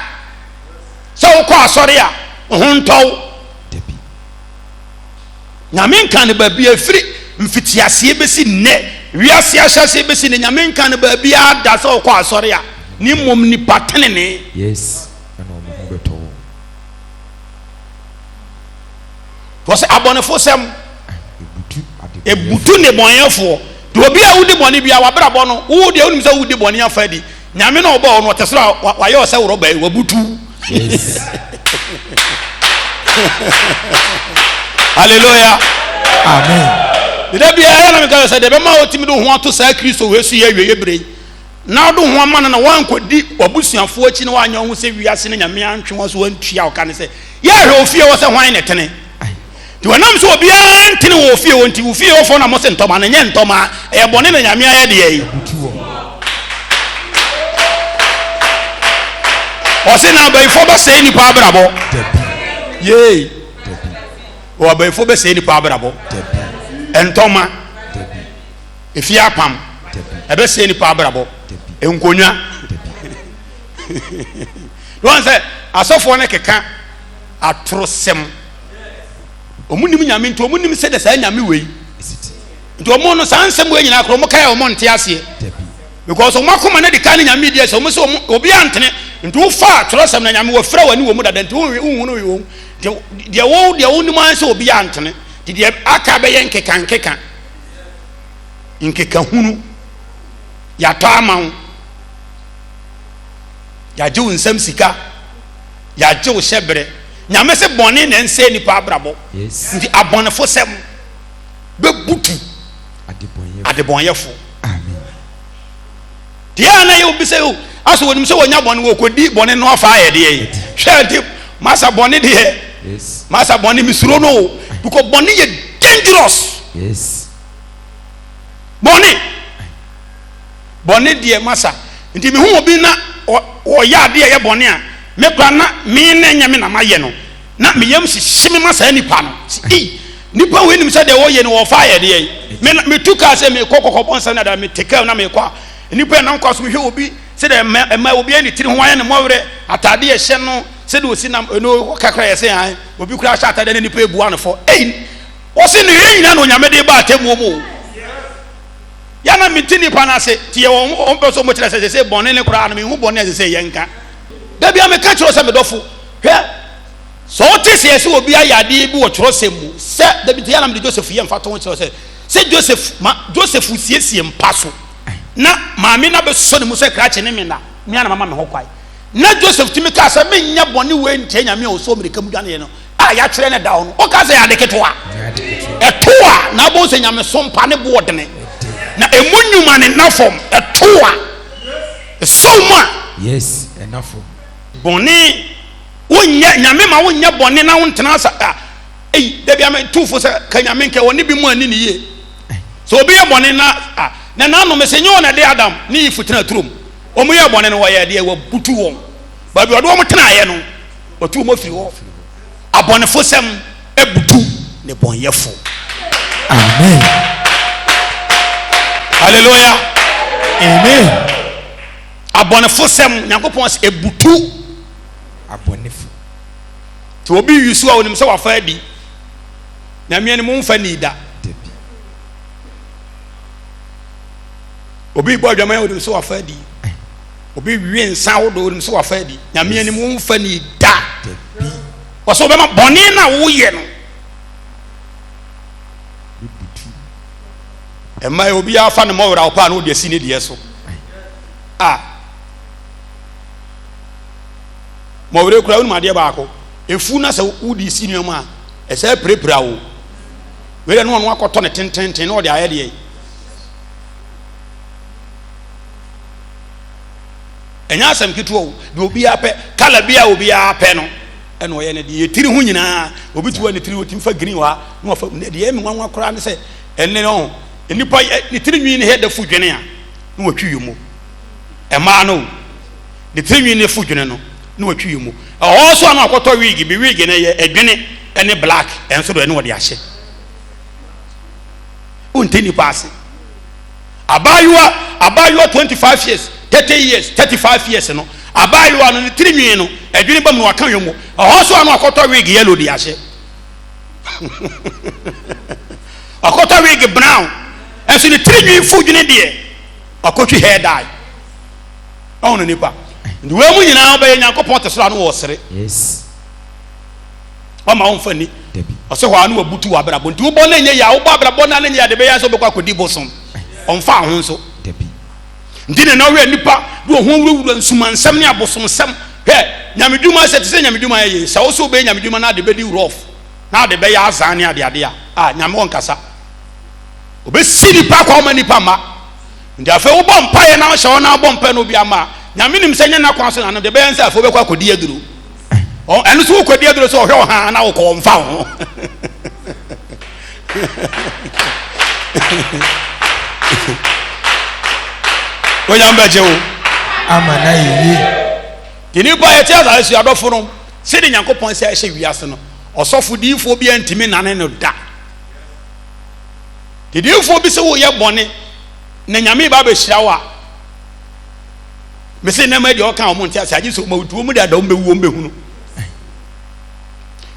sɛ wokɔ asɔre a wo ho ntɔ wo. Dabi. Nyame nka no baabiara ɛfiri mfitiaseɛ bɛsi nnɛ, wiase ahyɛaseɛ bɛsi nnɛ, Nyame nka no baabiara da sɛ ɔkɔ asɔre a, ne mmom nipa tenenee. Yes, ɛna wɔn ho bɛtɔ wɔn. Wɔsɛ abɔnefosɛm ebutu nnebɔnyɛfoɔ. Deɛ obi a wodi bɔne biara wabrabɔ no, wo deɛ wonim sɛ wodi bɔne afa adi. Nyame na ɔbɔɔ no ɔte soro a wayɛ ɔsɛ worɔba yi wabutu. Hallelujah. Amen. Deda biara yɛ na meka sɛ deɛ bɛma wotumi de ho ato saa Kristo wei so yɛ awieɛ berɛ yi na wode ho ama no na woankɔdi w'abusuafoɔ akyi na woanyɛ ho sɛ wiase no Nyame antwe wo so wantua wo ka ne sɛ yɛhwɛ ofie hɔ sɛ hwan ne tene. Nti wɔnam sɛ obiara ntene wɔ ofie hɔ nti, ofie hɔfoɔ na mose ntɔma no, nyɛ ntɔma, ɛyɛ bɔne na Nyame ayɛ deɛ yi. Ɔse na abayifoɔ bɛsɛe nipa abrabɔ. Yee. Wɔ abayifoɔ bɛsɛe nipa abrabɔ. Ntɔma. Efie apam. Ɛbɛsɛe nipa abrabɔ. Nkonwa. Wɔn sɛ asɔfoɔ no keka atorosɛm. Wɔn nim Nyame nti wɔn nim sɛdeɛ saa Nyame wei nti wɔn no saa nsɛm wei nyinaa korɔ wɔn kae wɔn nte aseɛ because wɔn akoma no de ka ne Nyame di ɛsɛ wɔn sɛ wɔn obi antene nti wofa atwerɛsɛm na Nyame wɔfrɛ wɔn ani wɔ mu dada nti wɔn nhunu wɔn nti deɛ wɔn deɛ wɔn nim ara sɛ obi antene nti deɛ aka bɛyɛ nkeka nkeka nkeka hunu yɛatɔ ama wo yɛagye wo nsɛm sika yɛagye wo hyɛberɛ. Nyame se bɔne na ɛnsɛe nipa abrabɔ. Nti abɔnefosɛm bɛbutu adebɔnyɛfo. Deɛ a na yɛ obi sɛ o asɛ wɔnim sɛ wɔnya bɔne wɔkɔdi bɔne no afa ayɛ deɛ yi. Hwɛ nti masa bɔne deɛ masa bɔne mesuro no o because bɔne yɛ dangerous. Bɔne bɔne deɛ masa nti mehu obi na ɔyɛ adeɛ ɛyɛ bɔne a me kora na me na ɛnyɛ me na mayɛ no na me yam hyehye me ma saa nipa no ei nipa wei nim sɛ deɛ wɔyɛ no wɔfa ayɛ deɛ me metu kaa sɛ mekɔ kɔkɔbɔ nsɛm na da mete kaa na mekɔ a nipa nam kɔ so mehwɛ obi sɛ deɛ ɛma obi ayɛ ne tiri ho ayɛ ne mmɔwerɛ ataadeɛ ɛhyɛ no. Sɛdeɛ ɔsi nam ɛno kakra yɛ sɛ an obi koraa hyɛ atadeɛ ne nipa ebua no fɔ. Ei, wɔsi ne yɛ nyinaa na Onyame de ba atemmuo mu o. Yɛ na mente nipa no ase nti yɛ wɔn wɔn pɛ so wɔn kyerɛ sɛ sɛ bɔne ne koraa no mehu bɔne a ɛsɛ sɛ yɛnka. Da bi a meka kyerɛ sɛ medɔfo hwɛ sɛ ɔte sɛ yɛsɛ obi ayɛ adeɛ bi wɔ twerɛsɛm mu sɛ dabi nti yɛ na mede Joseph yɛ mfa to ho kyerɛ sɛ sɛ Joseph ma Joseph siesie mpa so na maame no abɛsɔ ne mu sɛ krakye ne me na me ana mama me ho kwae na Joseph tumi kaa sɛ menyɛ bɔne wei ntia Nyame a ɔsɔ mmirika mu dwaneɛ no a yɛatwerɛ no da hɔ no, woka sɛ ade ketewa ɛto a na abɔ sɛ nyamesom pa ne boɔ dene na ɛmu nnwuma ne nna fam ɛto a ɛsɔ mu a yes ɛna fam bɔne wonyɛ nyame ma wonyɛ bɔne na wontena asa a ei dabi ame tufo sɛ ka nyame nkɛ wɔne bi mu ani ne yie sɛ obi yɛ bɔne na a na nanom sɛ nyɛ wɔn na ɛde Adam ne Eve tena turom wɔn yɛ bɔne no wɔyɛ deɛ wɔbutu wɔn baabi ɔde wɔn tenaeɛ no Wɔtu wɔn afiri hɔ. Abɔnefosɛm abutu nnebɔneyɛfo. Amen. Hallelujah. Amen. Abɔnefosɛm Nyankopɔn sɛ ebutu. Abɔnefo. Tí obi yi so a onim sɛ wafa adi. Nyame anim mfa ni da. Obi bɔ adwaman a onim sɛ wafa adi. Obi we nsa ahodoɔ onim sɛ wafa adi. Nyame anim womfa ni da. Wɔsɛ wobɛma bɔne no a woyɛ no. Ɛma obi afa ne mmɔwerɛ paa na ɔde asi ne deɛ so. A mmɔwerɛ kura wonim adeɛ baako. Efu na sɛ wode si nneɛma a ɛsɛ pirapira wo. Wei deɛ no ɔno akɔtɔ ne tententen na ɔde ayɛ deɛ. Ɛnyɛ asɛm ketewa o. Deɛ obiara pɛ, kala bi a obiara pɛ no, ɛna ɔyɛ no deɛ. Yɛ tiri ho nyinaa, obi ti hɔ ne tiri otumi fa green wɔ ha, na wafa mu. Deɛ ɛyɛ me nwanwa koraa ne sɛ, ɛnne no, nnipa ne tiri nwi ne hɛ da fu dwene a, na watwi yɛ mu. Ɛmaa no o, ne tiri nwi ne fu dwene no, na watwi yɛ mu. Ɛhɔ nso a na wakɔtɔ wig bi, wig no yɛ ɛdwene ɛne black, ɛnso do ɛne wɔde ahyɛ. Wonte nnipa ase. Abaayewa, abaayewa 25 years, 30 years, 35 years no, abaayewa no ne tiri nwi no, adwene ba mu no waka nwom mu. Ɛhɔ so a no akɔtɔ wig yellow de ahyɛ. Akɔtɔ wig brown. Ɛnso ne tiri nwi fu dwene deɛ, akɔtwi hair dye. Ɔho no nipa. Nti wei mu nyinaa wobɛyɛ Nyankopɔn te soro ano wɔ ɔsere. Yes. Ɔma wo mfa ni. Ɔsɛ hɔ a na wabutu w'abrabɔ. Nti wobɔ no nyɛ yie a, wobɔ abrabɔ no a na nyɛ yie a, de bɛyɛ sɛ wobɛkɔ akɔdi bosom. Ɔmfa ho nso. Nti na na wohwɛ nnipa de wɔn ho awurawura nsumansɛm ne abosomsɛm. Hwɛ, nyamedwuma sɛ te sɛ nyamedwuma yɛ yie. Sɛ wo sɛ wobɛyɛ nyamedwuma na ade bɛdi rough, na ade bɛyɛ azan ne adeade a, a nyame ɔnkasa. Obɛsi nipa akwa ɔma nipa mma. Nti afei wobɔ mpaeɛ na wohyɛ hɔ na wobɔ mpaeɛ na obi ama a, nyame nim sɛ nyɛ n'akwan so na no de bɛyɛ sɛ afei wobɛkɔ akɔdi aduro. Ɛno so wokɔdi aduro sɛ ɔhwɛ wo ha na wokɔ ɔmfa wo ho. Onyame bɛgye wo. Ama na yɛ yie. Nti nipa yɛte asase so adɔfo no sɛde Nyankopɔn sɛ ɛhyɛ wiase no ɔsɔfo diifoɔ bi antumi nane no da. Nti diifoɔ bi sɛ woyɛ bɔne na Nyame ba bɛhyira wo a mese nnɛma deɛ ɔka wɔn nte ase agye sɛ wɔn awutu wɔn de ada wɔn bɛwu wɔn bɛhunu.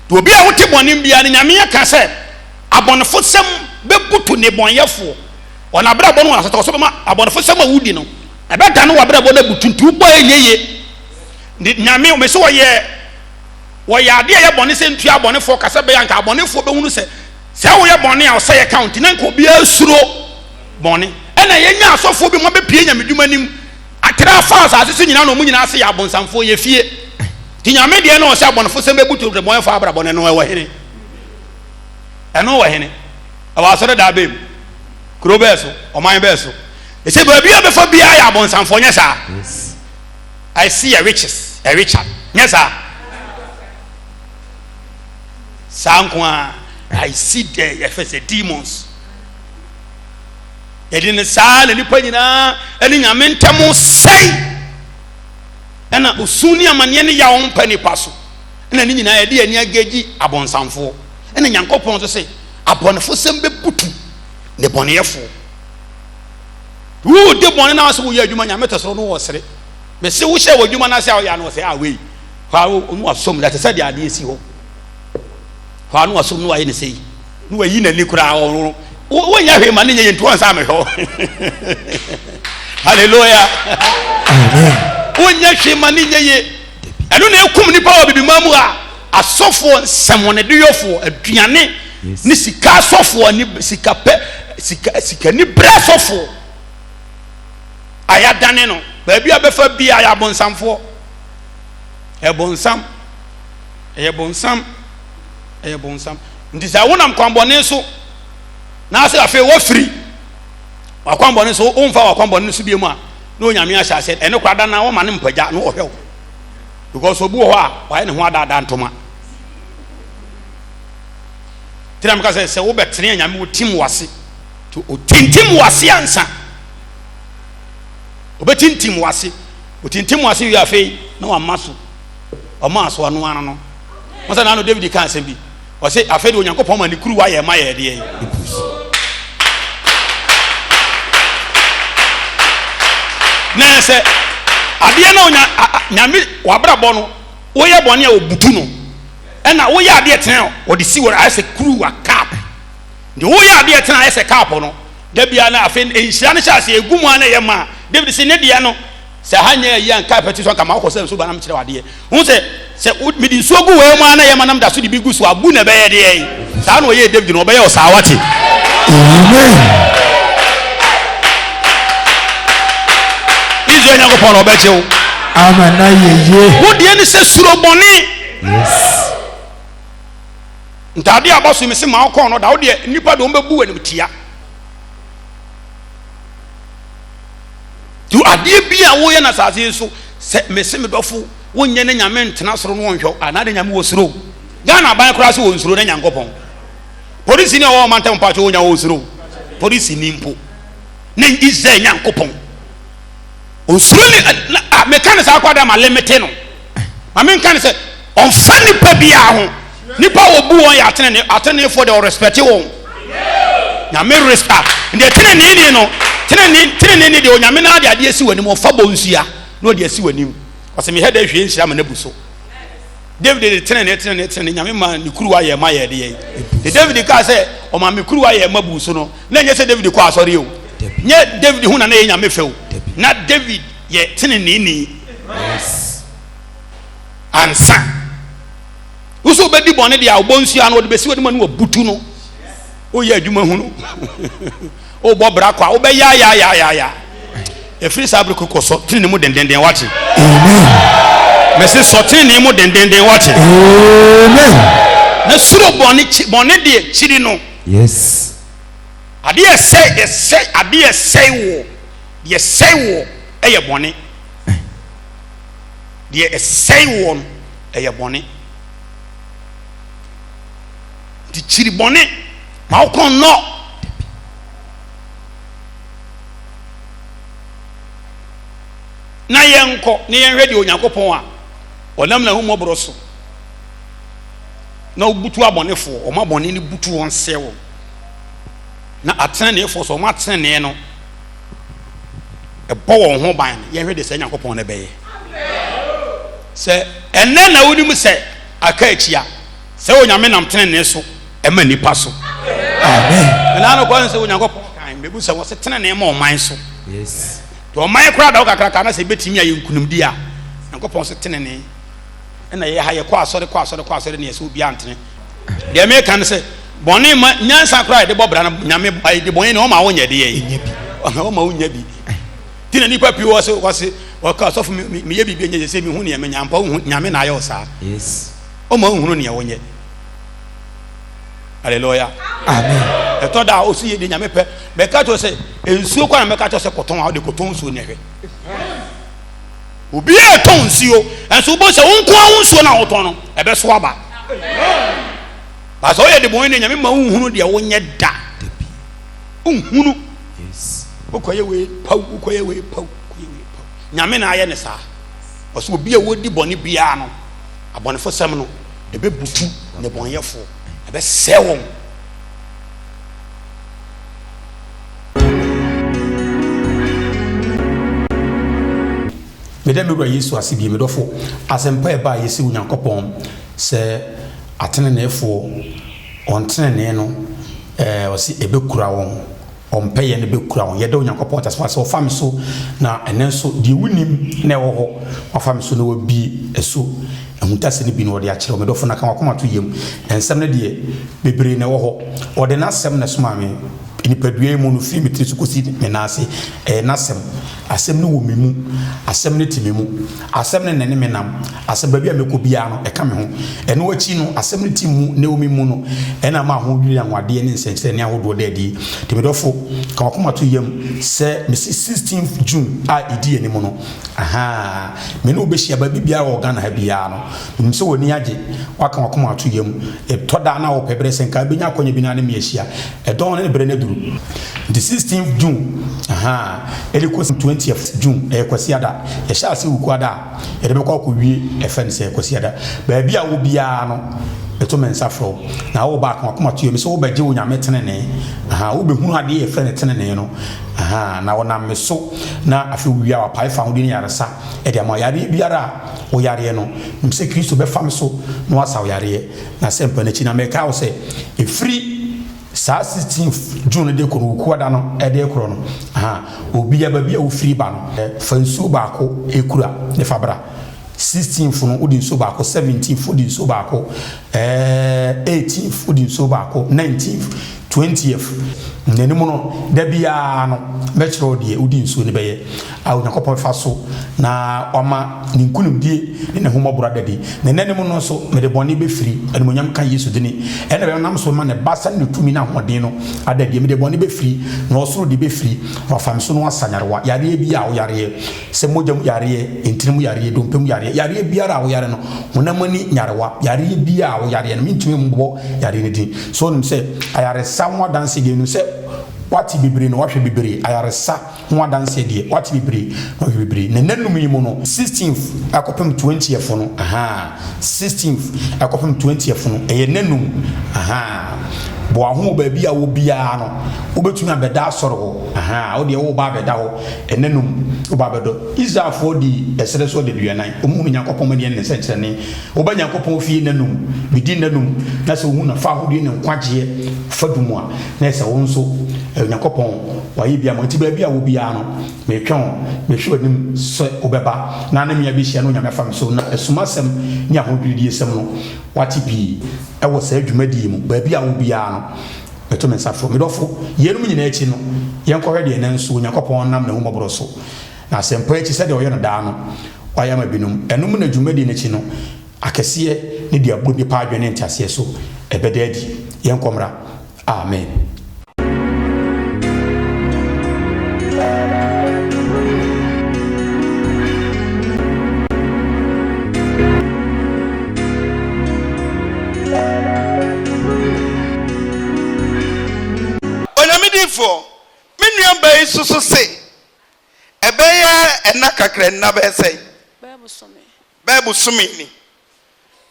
Nti obi a wote bɔne biara no Nyame aka sɛ abɔnefosɛm bɛbutu nnebɔnyɛfoɔ wɔn abrabɔ no wɔn asɛtɔ so bɛma abɔnefosɛm a wodi no ɛbɛdane w'abrabɔ no abutu nti wobɔ ɛnyɛ yie. Nti Nyame mese wɔyɛ wɔyɛ adeɛ a ɛyɛ bɔne sɛ ntua abɔnefoɔ ka sɛ bɛyɛ anka abɔnefoɔ bɛhunu sɛ sɛ woyɛ bɔne a ɔsɛ yɛ ka wo nti na nka obiara suro bɔne. Ɛna yɛnya asɔfoɔ bi ma bɛpie nyamedwuma nim atrɛ afa asase so nyinaa na ɔmo nyinaa se yɛ abonsamfoɔ yɛ fie. Nti Nyame deɛ na ɔsɛ abɔnefo sɛm bɛbutu nnebɔneyɛfoɔ abrabɔ no ɛno ɛwɔ hene? Ɛno wɔ hene? Ɛwɔ asɔre daa bɛn mu? Kuro bɛɛ so? Ɔman bɛɛ so? Ɛsɛ baabi a bɛfa biara yɛ abonsamfoɔ nyɛ saa? I see a witches, a witcher nyɛ saa? Saa nko a I see the yɛfɛ sɛ demons yɛde ne saa na nipa nyinaa ɛne Nyame ntɛm sɛe. Ɛna osu ne amaneɛ ne yaw mpa nipa so. Ɛna ne nyinaa yɛde yɛn ani agagyi abonsamfoɔ. Ɛna Nyankopɔn nso se abɔnefosɛm bɛbutu nnebɔneyɛfoɔ. Wode bɔne na sɛ woyɛ adwuma Nyame te soro no wɔ sere. Mese wohyɛ wɔ adwuma no ase a woyɛ ano sɛ ah wei. Hɔ a ɔno wasɔ mu te sɛ deɛ adeɛ si hɔ. Hɔ a no wasɔ mu na wayɛ ne sei. Na wayi n'ani koraa ɔno. Wonyɛ hwee ma ne nyɛ yɛ nti wɔnsa amehwɛ wo. Hallelujah. Amen. Wonyɛ hwee ma ne nyɛ yie. Ɛno na ekum nipa wɔ bibiman mu a asɔfoɔ nsɛmɔnedeyɔfoɔ aduane ne sika asɔfoɔ ne sika pɛ sika sika ni brɛ asɔfoɔ a yɛadane no baabi a bɛfa bi a yɛ abonsamfoɔ ɛyɛ bonsam ɛyɛ bonsam ɛyɛ bonsam nti sɛ wonam kwanbɔne so na asɛ afei wafiri wakwanbɔne so womfa wakwanbɔne so bi mu a na onyame ahyɛ aseɛ ɛno koraa da na wɔma no mpagya na ɔhwɛ wo because obi wɔ hɔ a wayɛ ne ho adaadaa ntoma tena meka sɛ sɛ wobɛtene a nyame wɔtim wase nti ɔtintim wase ansa ɔbɛtintim wase ɔtintim wase wie afei na wama so ɔma so ɔno ano no wɔn sɛ naano David ka asɛm bi Ɔse afei de Onyankopɔn ma ne kuruwa yɛ ma yɛ deɛ. Na sɛ adeɛ na onya nyame wabrabɔ no woyɛ bɔne a obutu no ɛna woyɛ adeɛ tena a wɔde si wɔ ayɛ sɛ kuruwa cup nti woyɛ adeɛ tena ayɛ sɛ cup no da biara na afei nhyira no hyɛ ase egu mu a na ɛyɛ ma David se ne deɛ no Sɛ ha nyɛ ayi a nka ɛpɛte so anka ma wokɔ sɛ nsuo ba na mekyerɛ wo adeɛ. Wohu sɛ sɛ wo mede nsuo gu wei mu a na yɛ ma nam da so de bi gu so abu na ɛbɛyɛ deɛ. Saa na ɔyɛɛ David no ɔbɛyɛ wo saa wate. Amen. Israel Nyankopɔn na ɔbɛgye wo. Ama na yeye. Wo deɛ ne sɛ suro bɔne. Yes. Ntaade a abɔ so mese ma wokɔn no da wo deɛ nnipa de wɔn bɛbu w'anim tia. To adeɛ bi a woyɛ no asase yi so sɛ mese me dɔfo wonyɛ ne nyame ntena soro no wɔnhwɛ anaa de nyame wɔ suro Ghana aban koraa so wɔ nsuro ne Nyankopɔn polisi ni a wɔwɔ mantam mpakyɛ wonya wɔ suro polisi ni mpo ne Israel Nyankopɔn onsuro ne na meka ne saa akwadaa ma limite no ma menka ne sɛ ɔmfa nipa biara ho Nipa a wɔbu wɔn yɛ atenene ateneneefoɔ deɛ ɔrespɛte wɔn. Nyame respect deɛ tenenee ni no tenenee tenenee ni deɛ onyame naa de adeɛ si w'anim ɔfa bɔ nsua na ɔde asi w'anim ɔsɛ mehɛ dɛ hwie nhyira ma n'abu so. David de tenenee tenenee tenenee nyame ma ne kuruwa yɛ ma yɛ deɛ de David kaa sɛ ɔma me kuruwa yɛ ma bu so no na nyɛ sɛ David kɔ asɔre o nyɛ David ho na na yɛ nyame fɛ o na David yɛ tenenee ni ansa. Wo sɛ wobɛdi bɔne deɛ a wobɔ nsuo ano wɔde bɛsi w'anim ano wabutu no. Woyɛ adwuma hunu. Wobɔ bra kɔ a wobɛyɛ ayayayaya. Ɛfiri saa bere kɔkɔ sɔ tenene mu dendenden wate. Amen. Mɛse sɔ tenene mu dendenden wate. Amen. Na suro bɔne bɔne deɛ kyiri no. Yes. Adeɛ ɛsɛe ɛsɛe adeɛ ɛsɛe woɔ deɛ ɛsɛe woɔ ɛyɛ bɔne. Deɛ ɛsɛe woɔ no ɛyɛ bɔne. Nti kyiri bɔne ma wo kɔn nnɔ. Na yɛnkɔ na yɛnhwɛ deɛ Onyankopɔn a ɔnam n'ahummɔborɔ so na ɔbutu abɔnefoɔ, ɔma bɔne no butu wɔn sɛe wɔn, na ateneneefoɔ so ɔma atenenee no ɛbɔ wɔn ho ban no, yɛnhwɛ deɛ saa Nyankopɔn no bɛyɛ. Sɛ ɛnnɛ na wonim sɛ aka akyia sɛ Onyame nam tenenee so ɛma nnipa so. Amen. Ɛna no kwan sɛ Onyankopɔn kan mebu sɛ wɔse tenenee ma ɔman so. Yes. Nti ɔman koraa da wo kakraka na sɛ ebetumi ayɛ nkunimdi a Nyankopɔn se tenenee. Ɛna yɛ ha yɛkɔ asɔre kɔ asɔre kɔ asɔre ne yɛsɛ obiara ntene. Deɛ meka ne sɛ bɔne ma nyansa koraa yɛde bɔ bra no Nyame de bɔne na ɔma wonyɛ deɛ. Ɛnyɛ bi. Ɔma wonya bi. Ti na nipa pii wɔ se wɔ se wɔka ɔsɔfo meyɛ biribi ɛnyɛ sɛ mehu nea menya ampa wohu Nyame na ayɛ wo saa. Yes. Ɔma wohunu nea wonyɛ. Hallelujah. Amen. Ɛtɔ da a ɔsi yɛ de Nyame pɛ mɛka kyerɛ sɛ nsuo kɔ na mɛka kyerɛ sɛ kɔtɔn a wode kɔtɔn nsuo na ɛhwɛ. Obi a ɛtɔn nsuo ɛnso wobɔ sɛ wo nko ara wo nsuo no a wotɔn no ɛbɛso aba. Baasa woyɛ de bɔn ne Nyame ma wohunu deɛ wonyɛ da. Wohunu. Wokɔyɛ wei paw, wokɔyɛ wei paw, wokɔyɛ wei paw. Nyame na ayɛ ne saa. Ɔsɛ obi a wɔdi bɔne biara no, abɔnefosɛm no, ɛbɛbutu ne bɔnyɛfoɔ, ɛbɛsɛe wɔn. Meda me Wura Yesu ase bio, me dɔfo. Asɛmpa a ɛbaa yɛsi Onyankopɔn sɛ ateneneefoɔ, wɔn tenenee no, ɛɛ, ɔse ɛbɛkura wɔn, wɔn pɛyɛ no bɛkura wɔn. Yɛda Onyankopɔn teasefoɔ ase sɛ ɔfa me so, na ɛnnɛ nso, deɛ wonim na ɛwɔ hɔ, wafa me so na wabue ɛso ahuntase no bi na ɔde akyerɛ wo. Me dɔfo, na ka w'akoma to yam. Nsɛm no deɛ, bebree na ɛwɔ hɔ. Ɔde n'asɛm na ɛsomaa me. Nipadua yi mu no, firi me tiri so kɔsi me nan ase, ɛyɛ n'asɛm. Asɛm no wɔ me mu. Asɛm no te me mu. Asɛm no na ɛne me nam. Asɛm, baabi a mɛkɔ biara no, ɛka me ho. Ɛno akyi no, asɛm no te mu na ɛwɔ me mu no, ɛna ama ahodwiri, anwanwadeɛ ne nsɛnkyerɛnne ahodoɔ da adi. Nti me dɔfo, ka w'akoma to yam sɛ mese 16th June a ɛdi anim no, ahaa, me ne wo bɛhyia baabi biara wɔ Ghana ha biara no. Menim sɛ w'ani agye, woaka w'akoma ato yam. Ɛtɔ da a na wopɛ berɛ sɛ nka wobɛnya akwanya bi na ne me ahyia. Ɛdɔn ne berɛ no aduru. Nti 16th June, ahaa, ɛde kɔsi 20th June, ɛyɛ Kwasiada. Yɛhyɛ ase Wukuada a, yɛde bɛkɔ akɔwie ɛfɛ no sɛ Kwasiada. Baabi a wowɔ biara no, meto me nsa frɛ wo. Na woba a, ka w'akoma to yam sɛ wobɛgye Onyame tenenee. Ahaa, wobɛhunu adeɛ a yɛfrɛ no tenenee no. Ahaa, na wɔnam me so na afei wowie a, wɔapae fawohodie ne yaresa de ama wo. Yareɛ biara a woyareɛ no, nim sɛ Kristo bɛfa me so na wasa wo yareɛ. Na sɛ mpa no akyi na mekae wo sɛ, ɛfiri saa 16th June no de kɔ no, Wukuada no de rekorɔ no, ahaa, obiara, baabi a wofiri ba no, fa nsuo baako kura ne fa bra. 16th no, wode nsuo baako, 17th wode nsuo baako, ɛɛ, 18th wode nsuo baako, 19th, 20th, n'anim no, da biara no, mɛkyerɛ wo deɛ wode nsuo no bɛyɛ. A Onyankopɔn bɛfa so na wama ne nkonimdie ne n'ahummɔborɔ ada adi. Na nna no mu no nso, mede bɔne bɛfiri, animuonyam nka Yesu dini, ɛna ɛbɛnam so ma ne basa ne ne tumi ne ahoɔden no ada adi. Mede bɔne bɛfiri, na ɔsoro de bɛfiri, na wafa me so na wasa nyarewa, yareɛ biara a woyareɛ, sɛ mogya mu yareɛ, ntini mu yareɛ, dompe mu yareɛ, yareɛ biara a woyare no, honam ani nyarewa, yareɛ biara a woyareɛ no, mentumi mmobɔ yareɛ no din. So wonim sɛ ayaresa ho adanseɛ deɛ, menim sɛ woate bebree na woahwɛ bebree, ayaresa ho adanseɛ deɛ, woate bebree na woahwɛ bebree. Na nna num yi mu no, sixteenth kɔpem twentieth no, ahaa, sixteenth kɔpem twentieth no, ɛyɛ nna num, ahaa. Boa ho wɔ baabi a wɔ biara no, wobɛtumi abɛda asɔre hɔ, ahaa, wo deɛ woreba abɛda hɔ nna num, woba abɛdɔ. Israelfoɔ dii ɛserɛ so adaduanan, wɔhunu Nyankopɔn mani ne ne nsɛnkyerɛnne. Woba Nyankopɔn fie nna num, bɛdi nna num, na sɛ wohu n'afahodie ne nkwagyeɛ fadum a, na ɛsɛ wo nso, Onyankopɔn wayɛ bi ama wo. Nti baabi a wɔ biara no, metwɛn wo, mehwɛ w'anim sɛ wobɛba na ne me abɛhyia na Onyame afa me so na asumasɛm ne ahodwiridiesɛm no wate pii wɔ saa dwumadie yi mu. Baabi a wɔ biara no, meto me nsa frɛ wo. Me dɔfo, yeinom nyinaa akyi no, yɛnkɔhwɛ deɛ ɛnnɛ nso Onyankopɔn nam n'ahummɔborɔ so na asɛmpa akyi sɛdeɛ ɔyɛ no daa no, wayɛ ama binom. Ɛno mu na dwumadie no akyi no, akɛseɛ ne deɛ abɔ nnipa adwene ne nteaseɛ so ɛbɛda adi. Yɛnkɔ mmra. Amen. Onyame difoɔ, me nua baa yi soso se ɛbɛyɛ nna kakra nna bɛyɛ sɛn? Bɛyɛ bosome ni.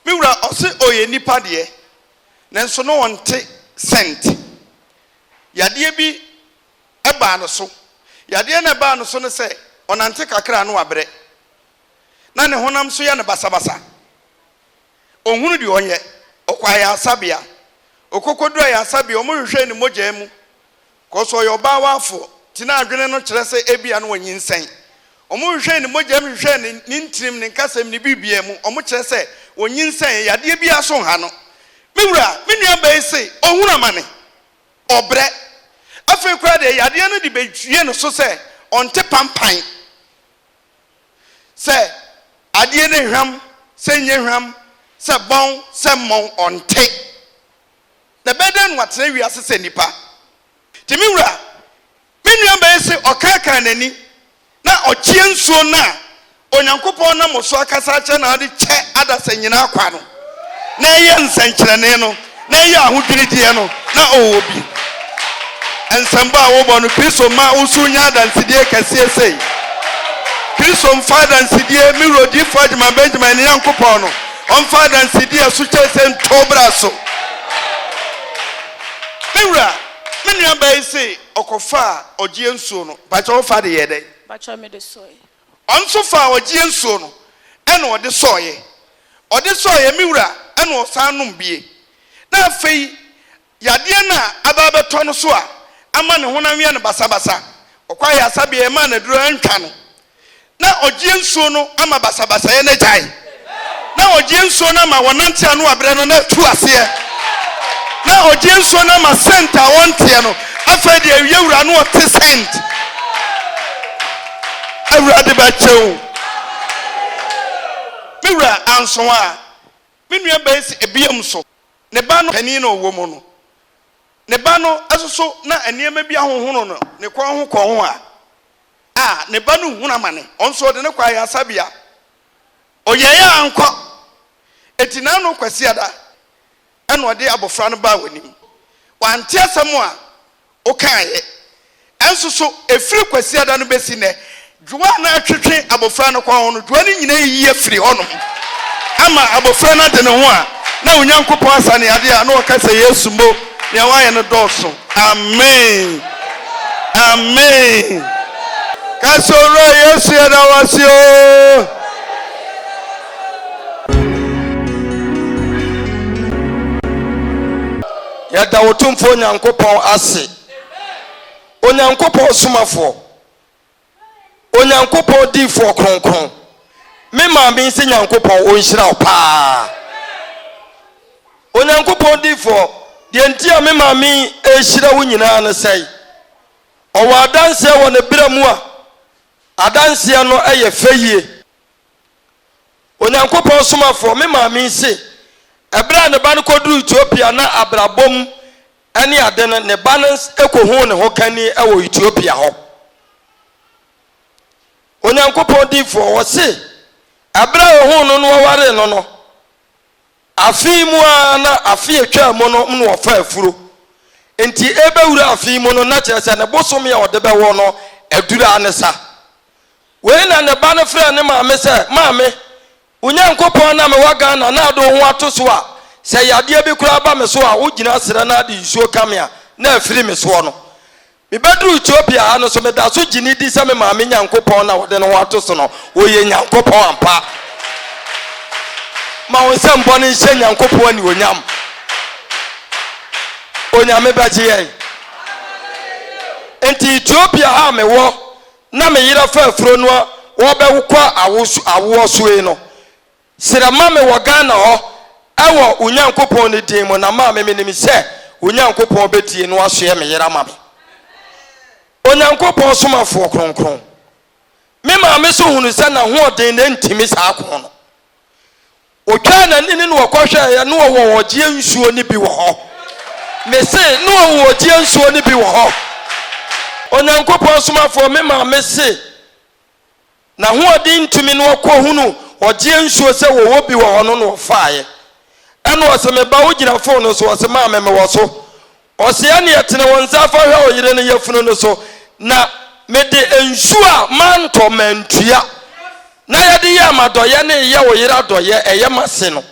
Me wura ɔse ɔyɛ nipa deɛ nanso na ɔnte scent. Yadeɛ bi baa no so. Yadeɛ no a ɛbaa no so ne sɛ ɔnante kakra a na wabrɛ. Na ne honam nso yɛ no basabasa. Ɔnhunu deɛ ɔnyɛ. Ɔkɔ ayaresabea. Ɔkɔkɔduru ayaresabea, wɔhwehwɛɛ ne mogya mu Cos ɔyɛ ɔbaa wafoɔ nti na adwene no kyerɛ sɛ ebia na wanyinsɛn. Wɔn hwehwɛɛ ne mogya mu hwehwɛɛ ne ne ntirim, ne nkasɛm, ne biribiara mu, wɔn kyerɛ sɛ ɔnyinsɛn, yadeɛ biara so nha no. Me wura, me nua baa yi se ɔhunu amane, ɔbrɛ. Afei koraa deɛ yadeɛ no de bɛwie no so sɛ ɔnte pampan. Sɛ adeɛ no hwam, sɛ nyɛ hwam, sɛ bɔn, sɛ mmɔn, ɔnte. Na ɛbɛyɛ dɛn na watena wiase sɛ nnipa? Nti me wura, me nuabaa yi se ɔkaakaa n'ani na ɔkyeɛ nsuo no a Onyankopɔn nam so akasa akyerɛ na ɔde kyɛ adasa nyinaa kwa no, na ɛyɛ nsɛnkyerɛnne no, na ɛyɛ ahodwirideɛ no, na ɔwɔ bi. Nsɛmbɔ a wobɔ no, Kristo mma wo nso nya adansedie kɛseɛ sei. Kristo mfa adansedie, me wura Odiyifoɔ Agyeman Benjamin ne Nyankopɔn no, Ɔmfa adansedie a ɛso kyɛn sɛ nto bra so. Me wura, me nua baa yi se ɔkɔfaa ɔgyeɛ nsuo no. Mpakyɛ wo fa de yɛɛ dɛn? Mpakyɛ mede sɔe. Ɔno nso faa ɔgyeɛ nsuo no ɛna ɔde sɔeɛ. Ɔde sɔeɛ, me wura, ɛna ɔsan nom bie. Na afei yadeɛ no a aba abɛtɔ no so a ama ne honam yɛ no basabasa, ɔkɔ ayaresabea yɛmaa no aduro antwa no. Na ɔgyeɛ nsuo no ama basabasayɛ no agyae. Na ɔgyeɛ nsuo no ama wɔnante ano abrɛ no na atu aseɛ. Na ɔgyeɛ nsuo no ama sɛnt a ɔnteɛ no, afei deɛ awie wura no ɔte sɛnt. Awurade bɛkyɛ wo. Me wura anso a, me nua bɛyɛ sɛ ebiam so. Ne ba no panin na ɔwɔ mu no, ne ba no soso na nneɛma bi ahohono no ne kɔn ho kɔ ho a, a ne ba no hunu amane, ɔno nso ɔde no kɔ ayaresabea. Ɔyɛeɛ a ankɔ. Enti n'ano Kwasiada ɛna ɔde abɔfra no baa w'anim. Wante asɛm a wokaeɛ. Ɛnso so, ɛfiri Kwasiada no bɛsi nnɛ, dwoa a na atwetwe abɔfra no kɔn ho no, dwoa no nyinaa ayiyi afiri hɔnom ama abɔfra no ade ne ho a na Onyankopɔn asa ne yadeɛ a na ɔka sɛ, Yesu mo, nea woayɛ no dɔɔso. Amen. Amen. Ka sɛ, Owura Yesu, yɛda wo ase oo. Yɛda Otumfoɔ Nyankopɔn ase, Onyankopɔn somafoɔ, Onyankopɔn diifoɔ kronkron. Me maame nse Nyankopɔn ɔnhyira wo paa. Onyankopɔn diifoɔ, deɛ nti a me maame yi rehyira wo nyinaa ne sɛe, ɔwɔ adanseɛ wɔ ne berɛ mu a adanseɛ no yɛ fɛ yie. Onyankopɔn somafoɔ, me maame yi se, ɛberɛ a ne ba no kɔduruu Ethiopia na abrabɔ mu ne ade no, ne ba no kɔhuu ne ho kani wɔ Ethiopia hɔ. Onyankopɔn difoɔ, ɔse, ɛberɛ a ɔhuu no na ɔwaree no no, afe yi mu ara na afe a ɛtwaa mu no na ɔfaa afuro. Nti ɛrebɛwura afe yi mu no, na kyerɛ sɛ ne bosome a ɔde bɛwɔ no aduru ara ne sa. Wei na ne ba no frɛɛ ne maame sɛ, Maame, wo Nyankopɔn na mewɔ Ghana na ade wo ho ato so a, sɛ yadeɛ bi koraa ba me so a, wogyina serɛ na ade nsuo ka me a, na afiri me soɔ no. Mebɛduruu Ethiopia ha no nso, meda so gye no di sɛ me maame Nyankopɔn na ɔde ne ho ato so no, ɔyɛ Nyankopɔn ampa. Ma wo nsɛm bɔne nhyɛ Nyankopɔn animuonyam. Onyame bɛgye yɛn. Enti Ethiopia ha a mewɔ na me yere afa afuro no a wɔbɛkɔ awoɔ so yi no, serɛ ma me wɔ Ghana hɔ ɛwɔ wo Nyankopɔn no din mu na ma me menim sɛ wo Nyankopɔn bɛtie na wasoɛ me yere ama me. Onyankopɔn somafoɔ kronkron, me maame so hunu sɛ n'ahoɔden na ɛntimi saa ko no. Ɔtwaa n'ani ne na ɔkɔhwɛeɛ na ɔwɔ ɔgyeɛ nsuo no bi wɔ hɔ. Mese na ɔwɔ ɔgyeɛ nsuo no bi wɔ hɔ. Onyankopɔn somafoɔ, me maame se n'ahoɔden ntumi na ɔkɔhunu ɔgyeɛ nsuo sɛ wɔwɔ bi wɔ hɔ no na ɔfaeɛ. Ɛna ɔse me ba wogyina fon no so? Ɔse maame mewɔ so. Ɔse ɛneɛ tene wo nsa fa hwɛ wo yere no yafunu no so na mede nsuo a mantɔ mantua na yɛde yɛɛ m'adɔyɛ ne yɛ wo yere adɔyɛ ɛyɛ m'ase no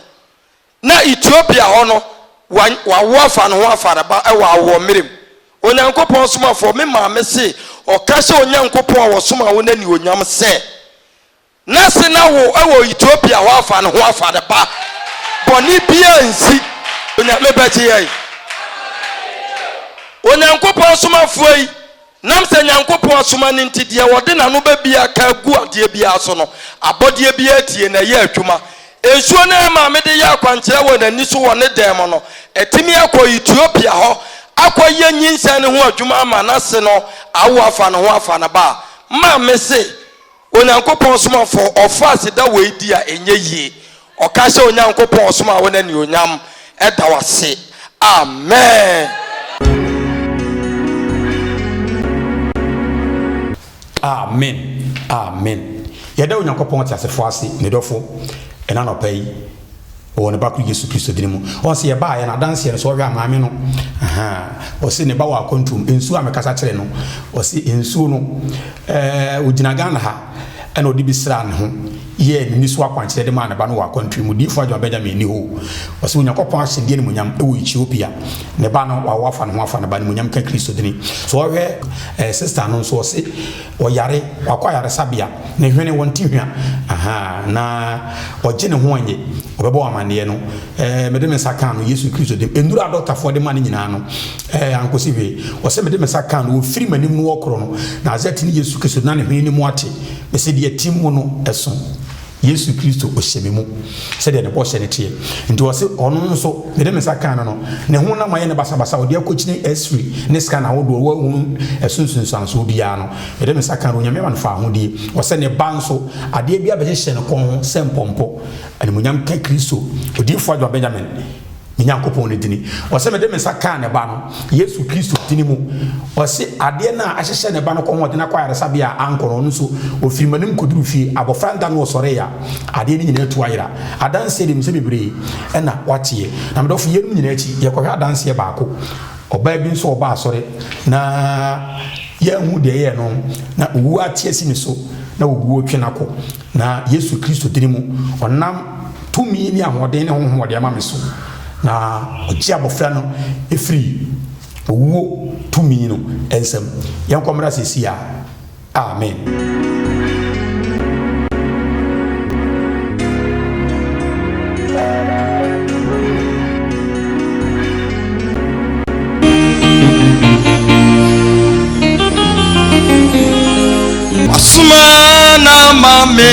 na Ethiopia hɔ no wawo afa ne ho afa ne ba wɔ awoɔ mmerɛ mu. Onyankopɔn somafoɔ me maame se ɔka hyɛ Onyankopɔn a ɔsomaa wo no animuonyam sɛ Na se na wo wɔ Ethiopia hɔ afa ne ho afa ne ba, bɔne biaa nsi. Onyame bɛgye yɛn. Onyankopɔn somafoɔ yi, nam sɛ Nyankopɔn asoma no nti, deɛ ɔde n'ano bɛbia ka agu adeɛ biara so no, abɔdeɛ biara tie na ɛyɛ adwuma. Nsuo no a ɛmaa mede yɛɛ akwankyerɛ wɔ n'ani so wɔ ne dan mu no, atumi akɔ Ethiopia hɔ akɔyɛ nyinsɛn no ho adwuma ama n'ase no awo afa ne ho afa ne ba a, ma mese, Onyankopɔn somafo, ɔfa aseda wei di a ɛnyɛ yie. Ɔka hyɛ Onyankopɔn ɔsomaa wo no anuonyam. Ɛda wo ase. Amen. Amen Amen Yɛda Onyankopɔn teasefoɔ ase me dɔfo ɛna anɔpa yi wɔ ne ba koro Yesu Kristo dini mu. Ɔn sɛ yɛbaeɛ no adanseɛ no sɛ ɔhwɛ a maame no ahaa ɔse ne ba wɔ akwantuom nsuo a mekasa kyerɛ no ɔse nsuo no ɛɛ ɔgyina Ghana ha. Ɛnna ɔde bi sraa ne ho yɛɛ ne nniso akwankyerɛ de maa ne ba no wɔ akwantu mu. Odiyifo Adwoa Benjamin nni hɔ o. Ɔse Onyankopɔn ahyɛ deɛ animuonyam wɔ Ethiopia. Ne ba no, wawo afa ne ho afa ne ba. Animuonyam nka Kristo dini. So ɔhwɛ eh, sister no nso ɔse ɔyare, wakɔ ayaresabea, ne hwene wɔnte hwa, ahaa, na ɔgye ne ho anye, ɔbɛbɔ wo amanneɛ no. Eh, mede me nsa kaa no Yesu Kristo dim. Nnuru a dɔktafoɔ de ma no nyinaa no, eh, ankosi hwee. Ɔse mede me nsa kaa no, ɔfiri m'anim no ɔkorɔ no, Nasaret ne Yesu Kristo, na ne hwene no mu ate. Mese deɛ ɛte mu no ɛso. Yesu Kristo ɔhyɛ me mu, sɛdeɛ ne bɔhyɛ no teɛ. Nti ɔse ɔno nso, mede me nsa kaa no no, ne honam ayɛ no basabasa, ɔde akɔkyini x-ray ne scan ahodoɔ, wanhunu ɛso nsunsuansoɔ biara no, mede me nsa kaa no, Onyame ama no faahodie. Ɔsɛ ne ba nso, adeɛ bi abɛhyehyɛ ne kɔn ho sɛ mpɔmpɔ. Animuonyam nka Kristo, Odiyifoɔ Adwoa Benjamin, me Nyankopɔn no dini. Ɔse mede me nsa kaa ne ba no, Yesu Kristo dini mu. Ɔse adeɛ no a ahyehyɛ ne ba no kɔn ho ɔde no akɔ ayaresabea a ankɔ no, ɔno nso ɔfiri m'anim kɔduru fie, abɔfra nda no ɔsɔree a, adeɛ no nyinaa atu ayera. Adanseɛ deɛ mesɛ bebree na wateɛ. Na medɔfo yeinom nyinaa akyi, yɛkɔhwɛ adanseɛ baako. Ɔbaa bi nso ɔbaa asɔre na yɛanhu deɛ ɛyɛɛ no, na owuo ate asi ne so, na owuo retwe no akɔ. Na Yesu Kristo dini mu, ɔnam tumi ne ahoɔden ne honhom a ɔde ama me so, na ɔgye abɔfra no firi owuo tumi no nsam. Yɛnkɔ mmra seesei ara. Amen. Wasoma na ama me,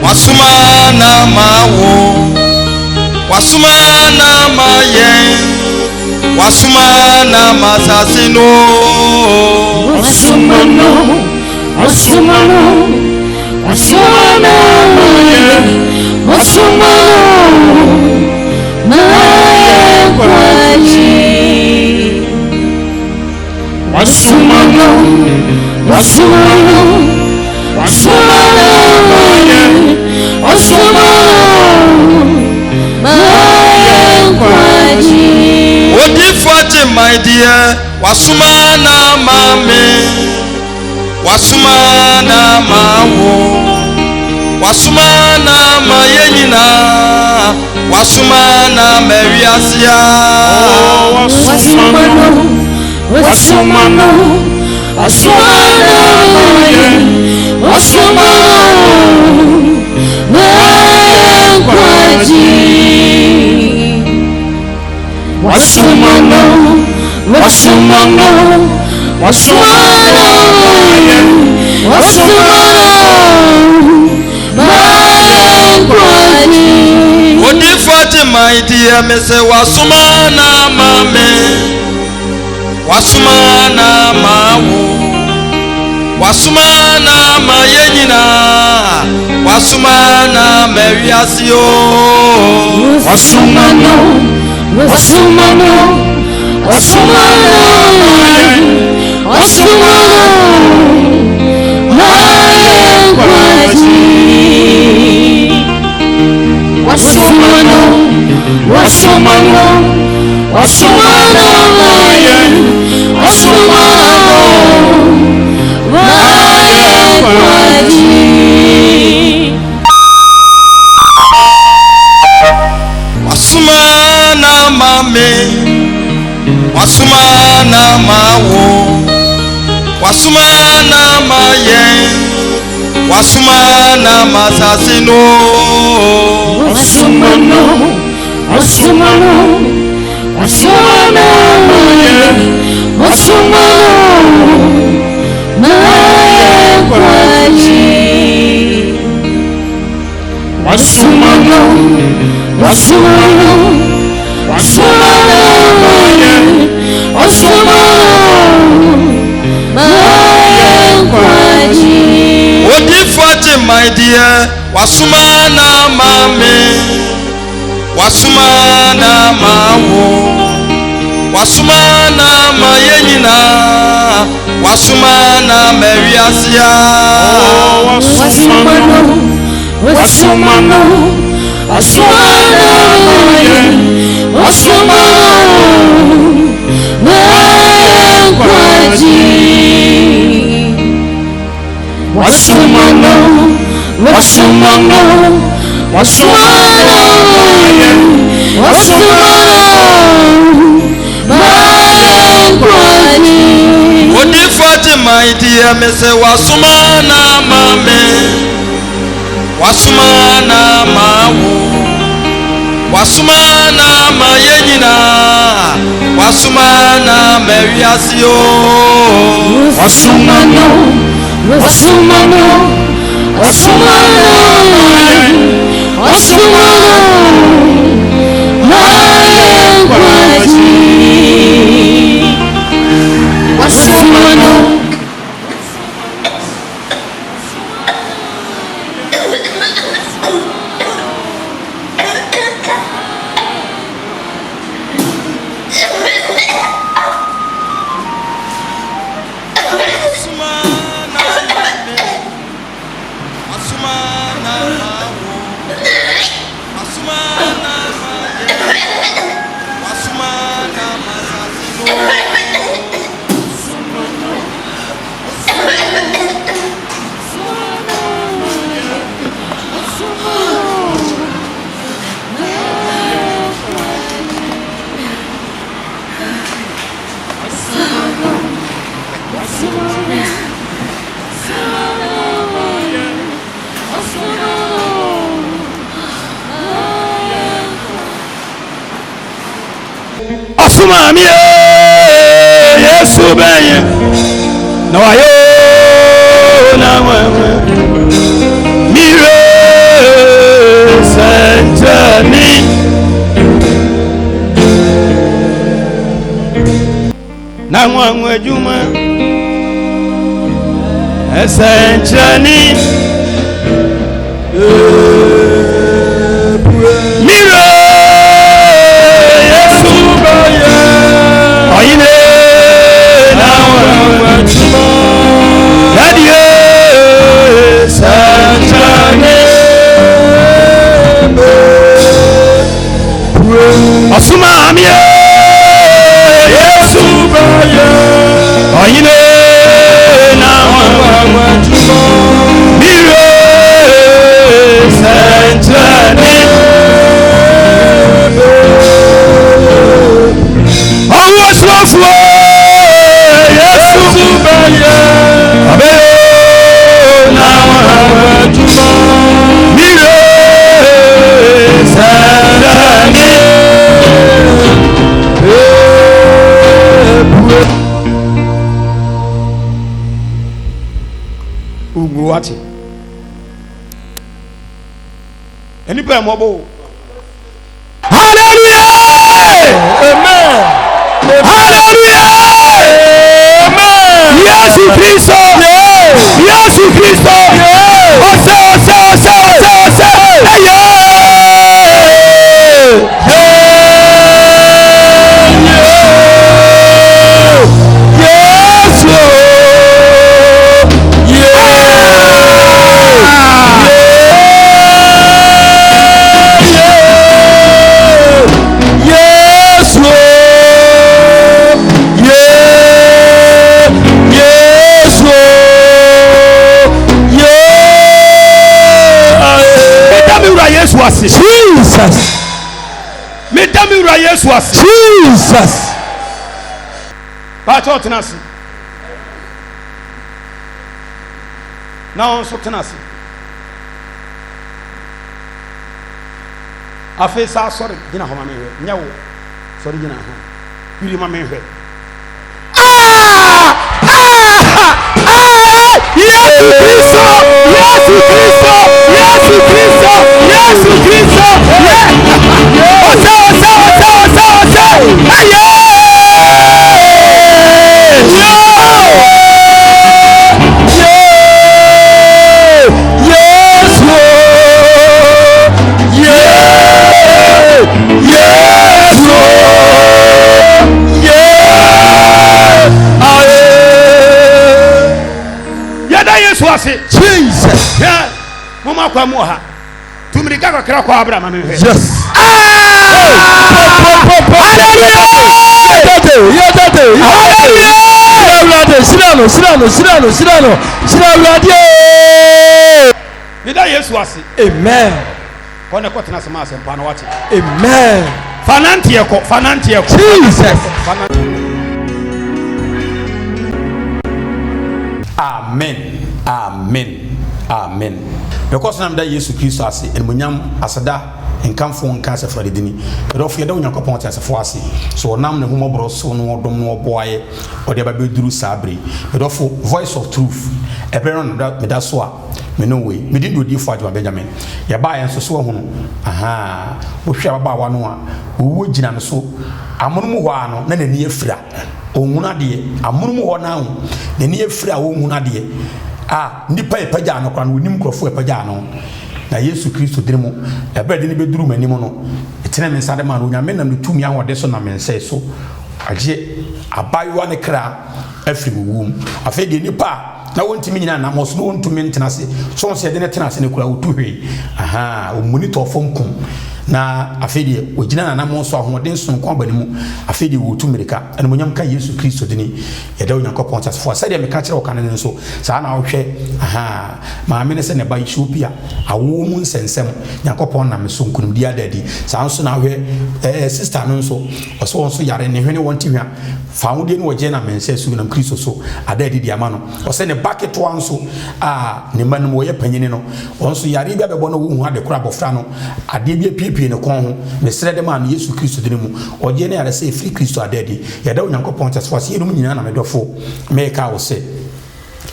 wasoma na ama wo, wasoma na ama yɛn, wasoma na ama asase no. Wasoma no, wasoma no, wasoma na ama yɛn, wasoma no na yɛn nkwagye. Wasoma no, wasoma no, wasoma no ma yɛn, wasoma no ma yɛn nkwagye. Odifo agye man deɛ, wasoma na ama me, wasoma na ama wo, wasoma na ama yɛn nyinaa, wasoma na ama wiase a. Wasoma no, wasoma no, wasoma na ama yɛn, wasoma no ma yɛn nkwagye. Wasoma no, wasoma no, wasoma na ama yɛn, wasoma no ma yɛn nkwagye. Odifo agye man deɛ me sɛ wasoma na ama me, wasoma na ama wo, wasoma na ama yɛn nyinaa, wasoma na ama wiase o. Wasoma no, wasoma no, wasoma na ama yɛn, wasoma no ma yɛn nkwagye. Wasoma no, wasoma no, wasoma na ama yɛn, wasoma no ma yɛn nkwagye. Wasoma na ama me, wasoma na ama wo, wasoma na ama yɛn, wasoma na ama asase no. Wasoma no, wasoma no, wasoma na ama yɛn, wasoma no ma yɛn nkwagye. Wasoma no, wasoma no, wasoma na ama yɛn, wasoma no ma yɛn nkwagye. Odifo agye man deɛ, wasoma na ama me, wasoma na ama wo, wasoma na ama yɛn nyinaa, wasoma na ama wiase a. Wasoma no, wasoma no, wasoma na ama yɛn, wasoma no ma yɛn nkwagye. Wasoma no, wasoma no, wasoma no ma yɛn, wasoma no ma yɛn nkwagye. Odifo Agyeman deɛ mese wasoma no ama me, wasoma no ama wo, wasoma no ama yɛn nyinaa, wasoma no ama wiase o. Wasoma no, wasoma no, wasoma no ama yɛn, wasoma no ma yɛn nkwagye. Wasoma no. Wasoma no ama me, wasoma no ama wo, wasoma no ama yɛn, wasoma no ama asase no. Ɔsomaa me ee, Yesu bɛyɛ na wayɛ oo na wɛwɛ mire sɛnkyɛni. Na nwanwa adwuma ɛsɛnkyerɛni mire Yesu bɛyɛ ɔyine na nwanwa adwuma yɛdeɛ sɛnkyerɛni ɔsoma me Yesu bɛyɛ ɔyine na nwanwa adwuma mire sɛnkyerɛni ɔwɔ suafoɔ Yesu bɛyɛ ɔbɛyɛ na nwanwa adwuma mire sɛnkyerɛni. Ogu wate. Nnipa ɛmɔbɔ o. Hallelujah! Amen. Hallelujah! Amen. Yesu Kristo! Yesu Kristo! Ɔsɛ ɔsɛ ɔsɛ ɔsɛ ɔsɛ ɛyɛ! Yesu. Yesu. Yesu. Meda me wura Yesu ase. Jesus. Meda me wura Yesu ase. Jesus. Baakyɛ ɔtena ase. Na wɔn nso tena ase. Afei saa sɔre gyina hɔ ma menhwɛ. Nyɛ wo. Sɔre gyina ha. Wiri ma menhwɛ. Ah! Ah! Ah! Yesu Kristo! Yesu Kristo! Yesu Kristo! Yesu Kristo! Ɔsɛ ɔsɛ ɔsɛ ɔsɛ ɔsɛ! Ɛyɛ! Yesu. Yesu. Yɛda Yesu ase. Jesus. Hwɛ, moma akwa mu wɔ ha. Tu mmirika kakra kɔ abra ma menhwɛ. Yes. Hallelujah! Hallelujah! Awurade, hyira no, hyira no, hyira no, hyira no, hyira Awurade oo. Meda Yesu ase. Amen. Kɔ na kɔtena ase ma asɛmpa no wate. Amen. Fa nanteɛ kɔ, fa nanteɛ kɔ. Jesus. Fa nanteɛ. Amen. Amen. Amen. Mekɔ so na meda Yesu Kristo ase, animuonyam, aseda, nkamfo nka asafo Awurade dini. Medɔfo, yɛda Onyankopɔn ɔteasefo ase sɛ ɔnam n'ahummɔborɔ so na ɔdom na ɔboa yɛ ɔde aba bɛduru saa bere yi. Medɔfo, Voice of Truth, ɛberɛ no na meda so a me ne wo yi. Me din de Odiyifoɔ Agyemang Benjamin. Yɛbaeɛ nso so wahunu, ahaa, wohwɛ ababaawa no a, owuo gyina no so. Amono mu hɔ ara no, na n'ani afira. Ɔnhunu adeɛ. Amono mu hɔ no ara o, n'ani afira a ɔnhunu adeɛ. A, nnipa a ɛpagyaa no koraa no, ɔnnim nkurɔfoɔ a ɛpagyaa no. Na Yesu Kristo dini mu, ɛberɛ a ɛde no bɛduruu m'anim no, metenee me nsa de maa no. Onyame nam ne tumi ahoɔden so nam me nsa yi so agye abaayewa no kra afiri owuo mu. Afei deɛ nnipa a na wɔntumi nyina anammɔn so na wɔntumi ntena ase so wɔn sɛ yɛde no tena ase no koraa wɔtu hwee. Ahaa, ɔmuni tɔɔ fam kum. Na afei deɛ wɔgyina n'anammɔn so, ahoɔden sononko aba ne mu. Afei deɛ wɔtu mmirika. Animuonyam nka Yesu Kristo dini. Yɛda Onyankopɔn teasefoɔ ase. Sɛdeɛ meka kyerɛɛ wo kane no nso, saa na wohwɛ. Ahaa, maame no sɛ ne ba Ethiopia awoɔ mu nsɛnsɛm, Nyankopɔn nam me so nkunimdie ada adi. Saa nso na wohwɛ ɛɛ sista no nso, ɔsɛ wɔn nso yare, ne hwene wɔn te hwa. Fawodeɛ no wɔgye nam me nsa su nam Kristo so ada adi de ama no. Ɔsɛ ne ba ketewa nso a ne mma no mu ɔyɛ panyini no, wɔn nso yareɛ bi abɛbɔ no wɔnhu ade korɔ abɔfra no, adeɛ bi apiepie ne kɔn ho. Mesrɛ de maa no Yesu Kristo dini mu. Ɔgyeɛ ne ayaresa ɛfiri Kristo ada adi. Yɛda Onyankopɔn teasefoɔ ase. Yeinom nyinaa na me dɔfo meka wo sɛ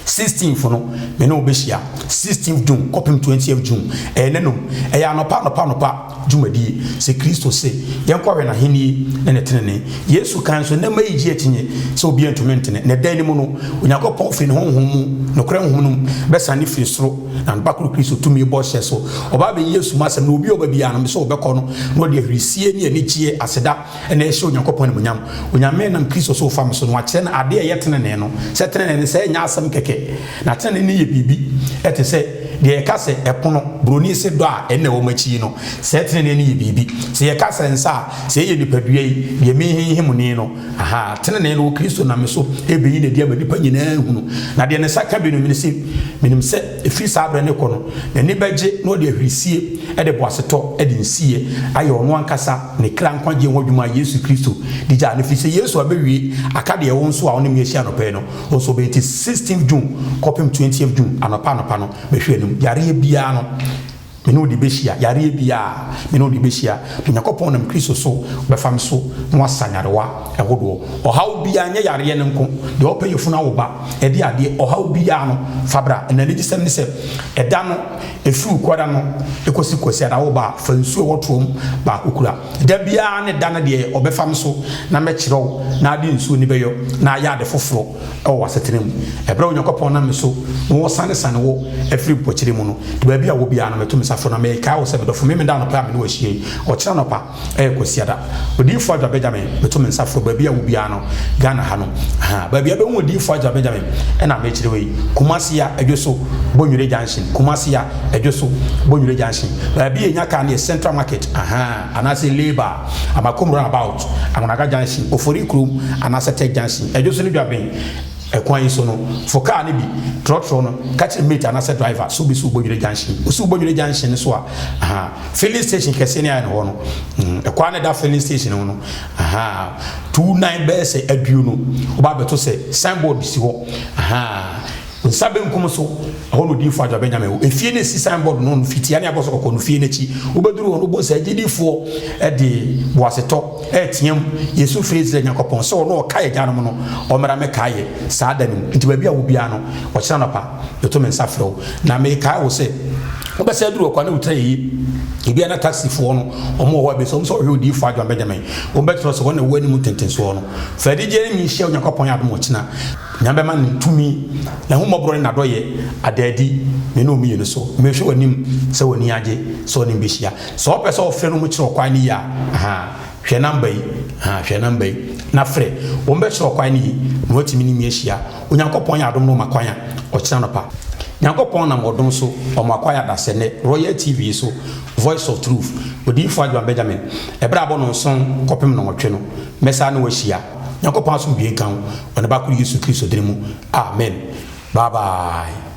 16th no me ne wo bɛhyia 16th June kɔpem 20th June. Ɛyɛ nnanum. Ɛyɛ anɔpa anɔpa anɔpa dwumadie. Sɛ Kristo se yɛnkɔhwɛ n'ahennie ne ne tenenee. Yesu kae nso, Nnɛ mma yi gye akyinnye sɛ obiara ntumi ntene. Na ɛda no mu no, Onyankopɔn firi ne Honhom mu, nokorɛ Honhom no mu, bɛsane firi soro, na ne Ba koro Kristo tumi bɔhyɛ so. Ɔba abɛyi Yesu mu asɛm, na obi a ɔba biara no, me sɛ ɔbɛkɔ no, na ɔde ahurisie ne anigyeɛ, aseda, na ɛhyɛ Onyankopɔn animuonyam. Onyame nam Kristo so refa me so na wakyerɛ no adeɛ a ɛyɛ tenenee no, sɛ tenenee no, sɛ ɛnyɛ asɛm kɛkɛ, na tenenee no yɛ biribi te sɛ deɛ yɛka sɛ ɛpono, buroni se dɔ a ɛnna ɛwɔ m'akyi yi no, sɛ tenenee no yɛ biribi. Sɛ yɛka sɛ nsa a, sɛ ɛyɛ nipadua yi, deɛ merehinhim ni no, aha, tenenee no wɔ Kristo nam me so rebɛyi no adi ama nnipa nyinaa ahunu. Na deɛ ne nsa ka bi no, mene se, menim sɛ ɛfiri saa berɛ no rekɔ no, n'ani bɛgye na ɔde ahurisie de boasetɔ de nsiyɛ ayɛ ɔno ankasa ne kra nkwagyeɛ ho adwuma a Yesu Kristo de gyaa no, ɛfiri sɛ Yesu abɛwie aka deɛ wo nso a wo ne me ahyia anɔpa yi no, wo nso wobɛyɛ. Nti 16th June kɔpem 20th June anɔpa anɔpa no, bɛhwɛ anim. Yareɛ biara no, me ne wo de bɛhyia. Yareɛ biara, me ne wo de bɛhyia. Onyankopɔn nam Kristo so bɛfa me so na wasa nyarewa ɛhodoɔ. Ɔhaw biara, nyɛ yareɛ no nko, deɛ ɔpɛ yafunu awo ba, ɛde adeɛ, ɔhaw biara no, fa bra. Na anigyesɛm ne sɛ, ɛda no, Ɛfiri Wukuada no kɔsi Kwasiada wo ba a, fa nsuo a ɛwɔ toa mu baako kura. Da biara ne da no deɛ ɔbɛfa me so na mɛkyerɛ wo na ade nsuo no bɛyɔ na ayɛ ade foforɔ wɔ w'asetena mu. Ɛberɛ a Onyankopɔn nam me so na ɔresanesane wo afiri mpokyerɛ mu no, de baabi a wɔ biara no meto me nsa frɛ wo na mekae wo sɛ medɔfo Memenda anɔpa a me ne wo ahyia yi, ɔkyena anɔpa, Ɛyɛ Kwasiada. Odiyifoɔ Adwoa Benjamin, meto me nsa frɛ wo baabi a wɔ biara no, Ghana ha no. Ahaa, baabi a wobɛhu Odiyifoɔ Adwoa Benjamin ɛna mekyerɛ wo yi. Kumasi a, Adwoso, Bonwire Junction. Kumasi a, Adwoso, Bonwire Junction. Baabi a yɛnya car no yɛ Central Market, ahaa, anaasɛ Labour, Amakom Runabout, Anwonaga Junction, Ofori Kurom, anaasɛ Tech Junction. Adwoso ne Dwaben ɛkwan yi so no, fo car no bi, trɔtrɔ no, ka kyerɛ mate anaasɛ driver sɛ wobɛsi wo Bonwire Junction. Wosi wo Bonwire Junction no so a, ahaa, Filling station kɛseɛ no ayɛ no hɔ no, ɛkwan no ɛda filling station ho no, ahaa, 29 bɛyɛ sɛ aduonu, woba abɛto sɛ signboard si hɔ, ahaa, nsa benkum so, ɛhɔ na odiyifoɔ Adwoa Benjamin wɔ. Efie no esi signboard no no fitia ne abɔ so kɔkɔɔ no fie no akyi. Wobɛduru hɔ no, wobɛhu sɛ agyidifoɔ de boasetɔ reteam, Yesu frɛ Israel Nyankopɔn sɛ ɔno ɔkae agyanom no, ɔmmra mmɛkae yɛ saa da no mu. Nti baabi a wɔ biara no, ɔkyena anɔpa, Meto me nsa frɛ wo, na mekae wo sɛ wobɛsan aduru ɔkwan na wotira yɛ yi. Ebia na taxifoɔ no, wɔn wɔ hɔ a ebia sɛ wɔn sɛ wɔhwɛ odiyifoɔ Adwoa Benjamin, wɔn bɛkyerɛ sɛ wɔn na ɛwɔ anim ntentensoɔ no. Fa anigyeɛ ne nhyia Onyankopɔn yɛ adom ɔkyena. Nyame bɛma ne tumi, n'ahummɔborɔ ne n'adɔyɛ ada adi me ne wo mmienu so. Mehwɛ w'anim sɛ w'ani agye sɛ wo ne me bɛhyia. Sɛ wopɛ sɛ wɔfrɛ no wɔkyerɛ ɔkwan no yie a, ahaa, hwɛ namba yi, ahaa, hwɛ namba yi na frɛ. Wɔn bɛkyerɛ ɔkwan no yie na woatumi ne me ahyia. Onyankopɔn yɛ adom na ɔma kwan a, ɔkyena anɔpa. Nyankopɔn nam ɔdom so ɔma kwan a dasɛnnɛ Royal TV yi so, Voice of Truth, Odiyifo Adwoa Benjamin, ɛberɛ a abɔ nɔnson kɔpem nɔnwɔtwe no, mɛsan ne wo ahyia. Nyankopɔn asomdwie nka wo wɔ ne ba koro Yesu Kristo dini mu. Amen. Bye bye.